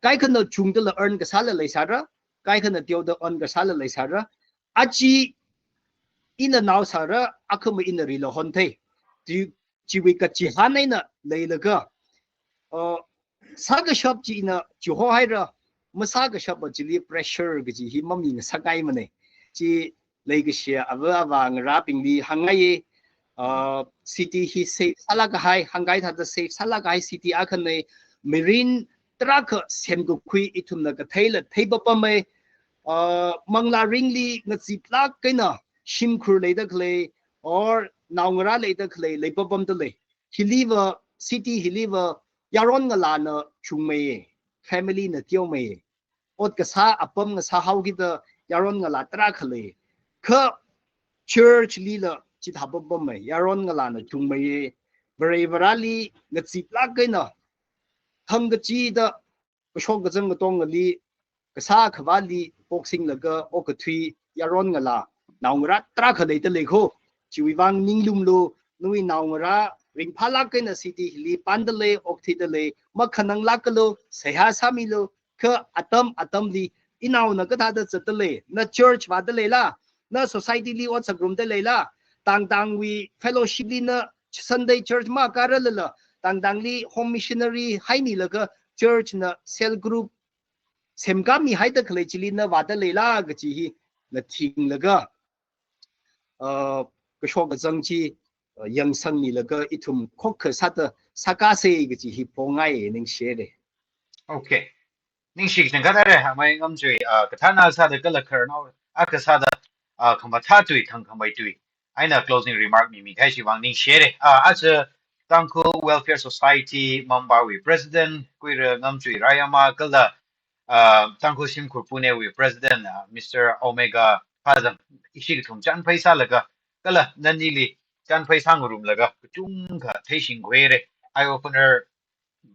kaikhana chungdala earn kasāla leisāra, kaikhana teoda earn kasāla leisāra, achi ina nao sāra, akhama ina rila honthei. Chi, chiwui kachihān eina leilaga, uh, sākashap chi ina chihohaira, masākashap chili pressure kaji hi mamingasakngaimana. Chi leikashiya ava avā ngarābingli hāngngaiya, uh, city hi safe sālākkahai, hāngkahai thāda safe sālākkahai city akhana, mirin tarākha semkakhui ithumna katheila theipapama, uh, manglā ringli ngaziplāk eina shimkhur leida khalei, or naongarā leida khalei, leipapamda lei. Hiliva, city hiliva, yaron ngalāna chungmeiya, family na teomeiya. Ot kasā apam ngasāhaokida yaron ngalā tarākha lei. Kha church lila chithā papammei, yaron ngalāna chungmeiya, Vare Varali ngaziplāk eina, thangkachida kashok kazang katongali, kasā khavāli poksinglaga okathui yaron ngalā, naongarā tarākha leida lei kho. Chiwui vang ninglumlu, nawui naongarā ringphālāk eina city hili pānda lei, okthuida lei, makhananglākalu, seihā sāmilu, kha atam atamli, inaona kathāda zatda lei, na church vāda leila, na society li ot sāngarumda leila, tangtangwui fellowship li na Sunday church makāralala, tangtangli home missionary haimilaga church na cell group semkāmihaida khalei chili na vāda leila kaji hi na thinglaga, uh, kashok kazang chi, uh, yangsangmilaga ithum khokkha sāda sākāsa kaji hi phongngaiya, ningshire. Okay. Ningshi kachangkhat haira, amei Ngamchui, uh, kathāna sāda kala khararnao akha sāda, uh, khamathā tui, thangkhamei tui eina closing remark mimikahai chiwui vang ningshire. Uh, aja Tangkhul Welfare Society Mumbai wui President, Kuira Ngamchui Rayama, kala, uh, Tangkhul Shimkhur Pune wui President, uh, Mister Omega Phazam, ishi kathum chānphai sālaga, kala nanili chānphai sāngarumlaga, kachungkha theishingkhuire, eye opener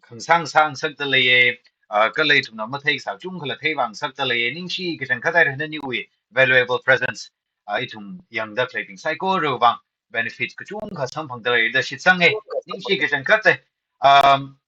khangasāng sāngasakda leiye, uh, kala ithumna matheikasā kachungkhala theivāngasakda leiye, ningshi kachangkhat haira naniwui valuable presence, uh, ithum yangda khaleibing saikorawui vang benefit kachungkha samphangda leida shitsange, ningshi kachangkhat te. Um,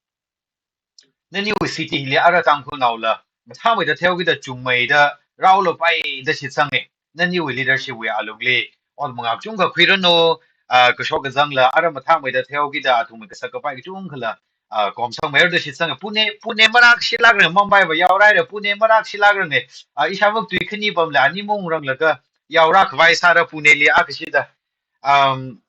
naniwui city hili ara Tangkhulnaola mathāmeida theokida chungmeida raolapai da shitsange. Naniwui leadership wui alungli ot mangā kachungkha khuiranu, ah, kashok kazangla ara mathāmeida theokida athumwui kasak kapai kachungkhala, ah, komsangmeira da shitsange. Pune, Pune marākshilākrange, Mumbai va yaoraira, Pune marākshilākrange. Ah, ishāvak tui khani pamla ani mungranglaga yaorākhavai sāra Pune li akha shida. Um,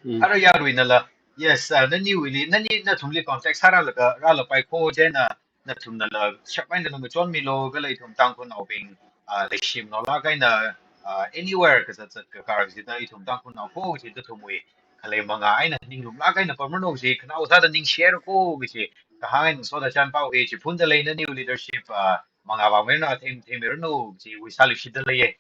Mm. Ara yaruinala, yes, uh, naniwuili, nani nathumli contact sāralaga rālapai kho, chieina nathumnala shaphaina ngachonmilu, kala ithum Tangkhulnaobing, uh, leishimnaolāk eina, uh, anywhere kazat zat kakar chida ithum Tangkhulnao kho chida athumwui khalei mangā eina ninglumlāk eina pamranu chi khanao sāda ningshira kho kaji kahāng eina ngasoda chānpao hi chiphunda lei, naniwui leadership, uh, mangā vāmeiranu, athei theimeiranu chiwui sāluishitda leiye.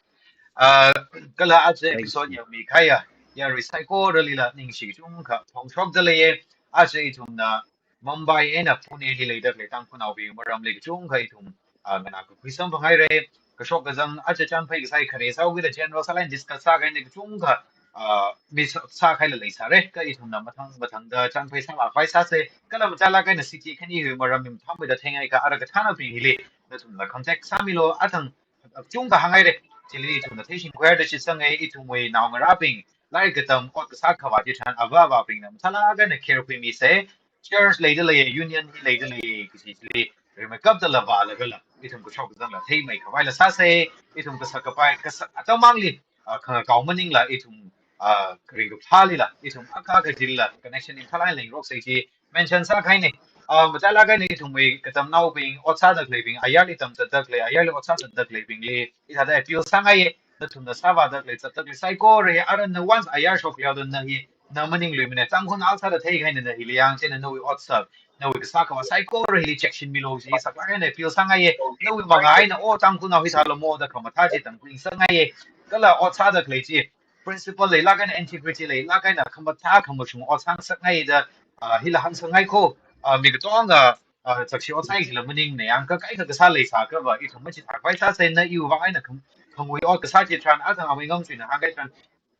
Ah, kala aja Thank episode you. Yangmikahaiya yarui saikoralila ningshi kachungkha phongshokda leiye. Aja ithumna Mumbai eina Pune li leida khalei Tangkhulnaobing maramli kachungkha ithum, ah, nganākakhui samphanghaire. Kashok kazang aja chānphai kasā hi khare sāhaokida general sālāk eina discuss sākahaina kachungkha, ah, mi sā, sākahaila leisāre. Kha ithumna mathang mathangda chānphai sālākpai sāse. Kala machālāk eina city khani hi maram mi mathāmeida theingaikha ara kathānabing hili nathumla contact sāmilu, athang kachungkha hānghaire. Chili ithumna theishingkhuihaira da shitsange, ithumwui naongarābing lairik katam ot kasā khavā chitharan ava avābingna mathālāk eina care khuimise. Church leida leiye, union hi leida leiye kaji chili rimeikapdala vālagala ithum kashok kazangla theimeikhavai la sāse. Ithum kasak kapai, kasak atam mangli, ah, khangakao maningla ithum, ah, ringkaphālila ithum akha akha chilila connection hi mathālāk eina leingarokse chi mention sākahaine. Ah, machālāk eina ithumwui katamnaobing, ot sāda khaleibing, ayarli tamzatda khalei, ayarli ot sāzatda khaleibingli hithāda appeal sāngaiye. Nathumna sāvāda khalei, zatda khalei saikora hi, arui na once ayar shokhaoda na hi, na maningluimane, Tangkhulnao sāda theikahaina na hili yang, chieina nawui otsak, nawui kasā khavā saikora hili check sāmilu chi saklāk eina appeal sāngaiye. Nawui mangā eina, oh, Tangkhulnao hi sālamo da khamathā chi tamkhui sāngaiye. Kala ot sāda khalei chi principle leilāk eina, integrity leilāk eina, khamathā khamashung ot sāngasakngai da, ah, hila hāngsāngai kho, ah, mi katonga, ah, zakshi ot sāi chila maningmane, yang kha kaikha kasā leisākhava ithum machithāpai sāse. Na iwui vang eina khang, khangui ot kasā chitharan, athang amei Ngamchuina hāngkahai tharan,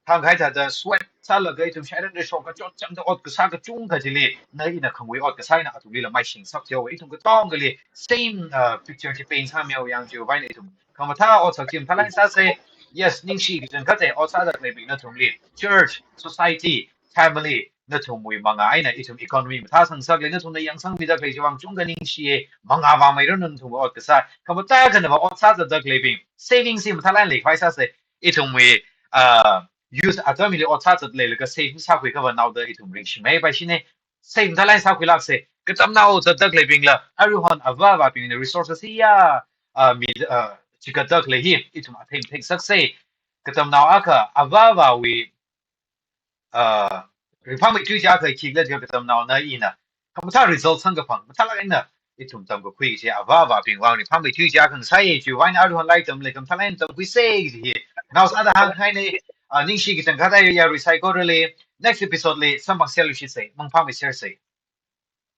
hāngkahai thāda sweat sālaga ithum shairan da shoka chotchamda ot kasā kachungkha chili, na ina khangui ot kasā eina athumlila maishing sāpthuihaowe. Ithum katongali same, ah, picture chi paint sāmihaowe, yang chiwui vang eina ithum khamathā otsak chi mathālāk eina sāse. Yes, ningshi kachangkhat e, ot sāda khaleibing nathumli. Church, society, family, nathumwui mangā eina ithum economy mathāsang sākhalei, nathumna yangsangmida khalei chiwui vang chungkha ningshiye, mangā vāmeiranu nathumwui ot kasā. Kha matakhana va ot sāzatda khaleibing, savings hi mathālāk eina leikhavai sāsa. Ithumwui, uh, youth atam hili ot sāzat leilaga save masākhui kha va naoda ithum ringshimei paishine. Save mathālāk eina sākhuilāksa. Katamnao zatda khaleibingla, aruihon avā avābingna resources hiya, uh, mi, uh, chigatda khalei hi ithum athei matheisaksa. Katamnao akha avā avāwui, uh, ringphāmeithui chi akha khikhala jiakha katamnaona ina khamathā result samkaphang mathālāk eina ithum tamkakhui kaji, avā avābingwui vang ringphāmeithui chi akha ngasāya, chiwui vang eina aruihon lairik tamlei khamathālāk eina tamkhuisa kaji hi nao sāda hāngkhangaina. Uh, ningshi kachangkhat e yarui saikorali. Next episode li samphang seihā luishitsa, mangpha mei sersa.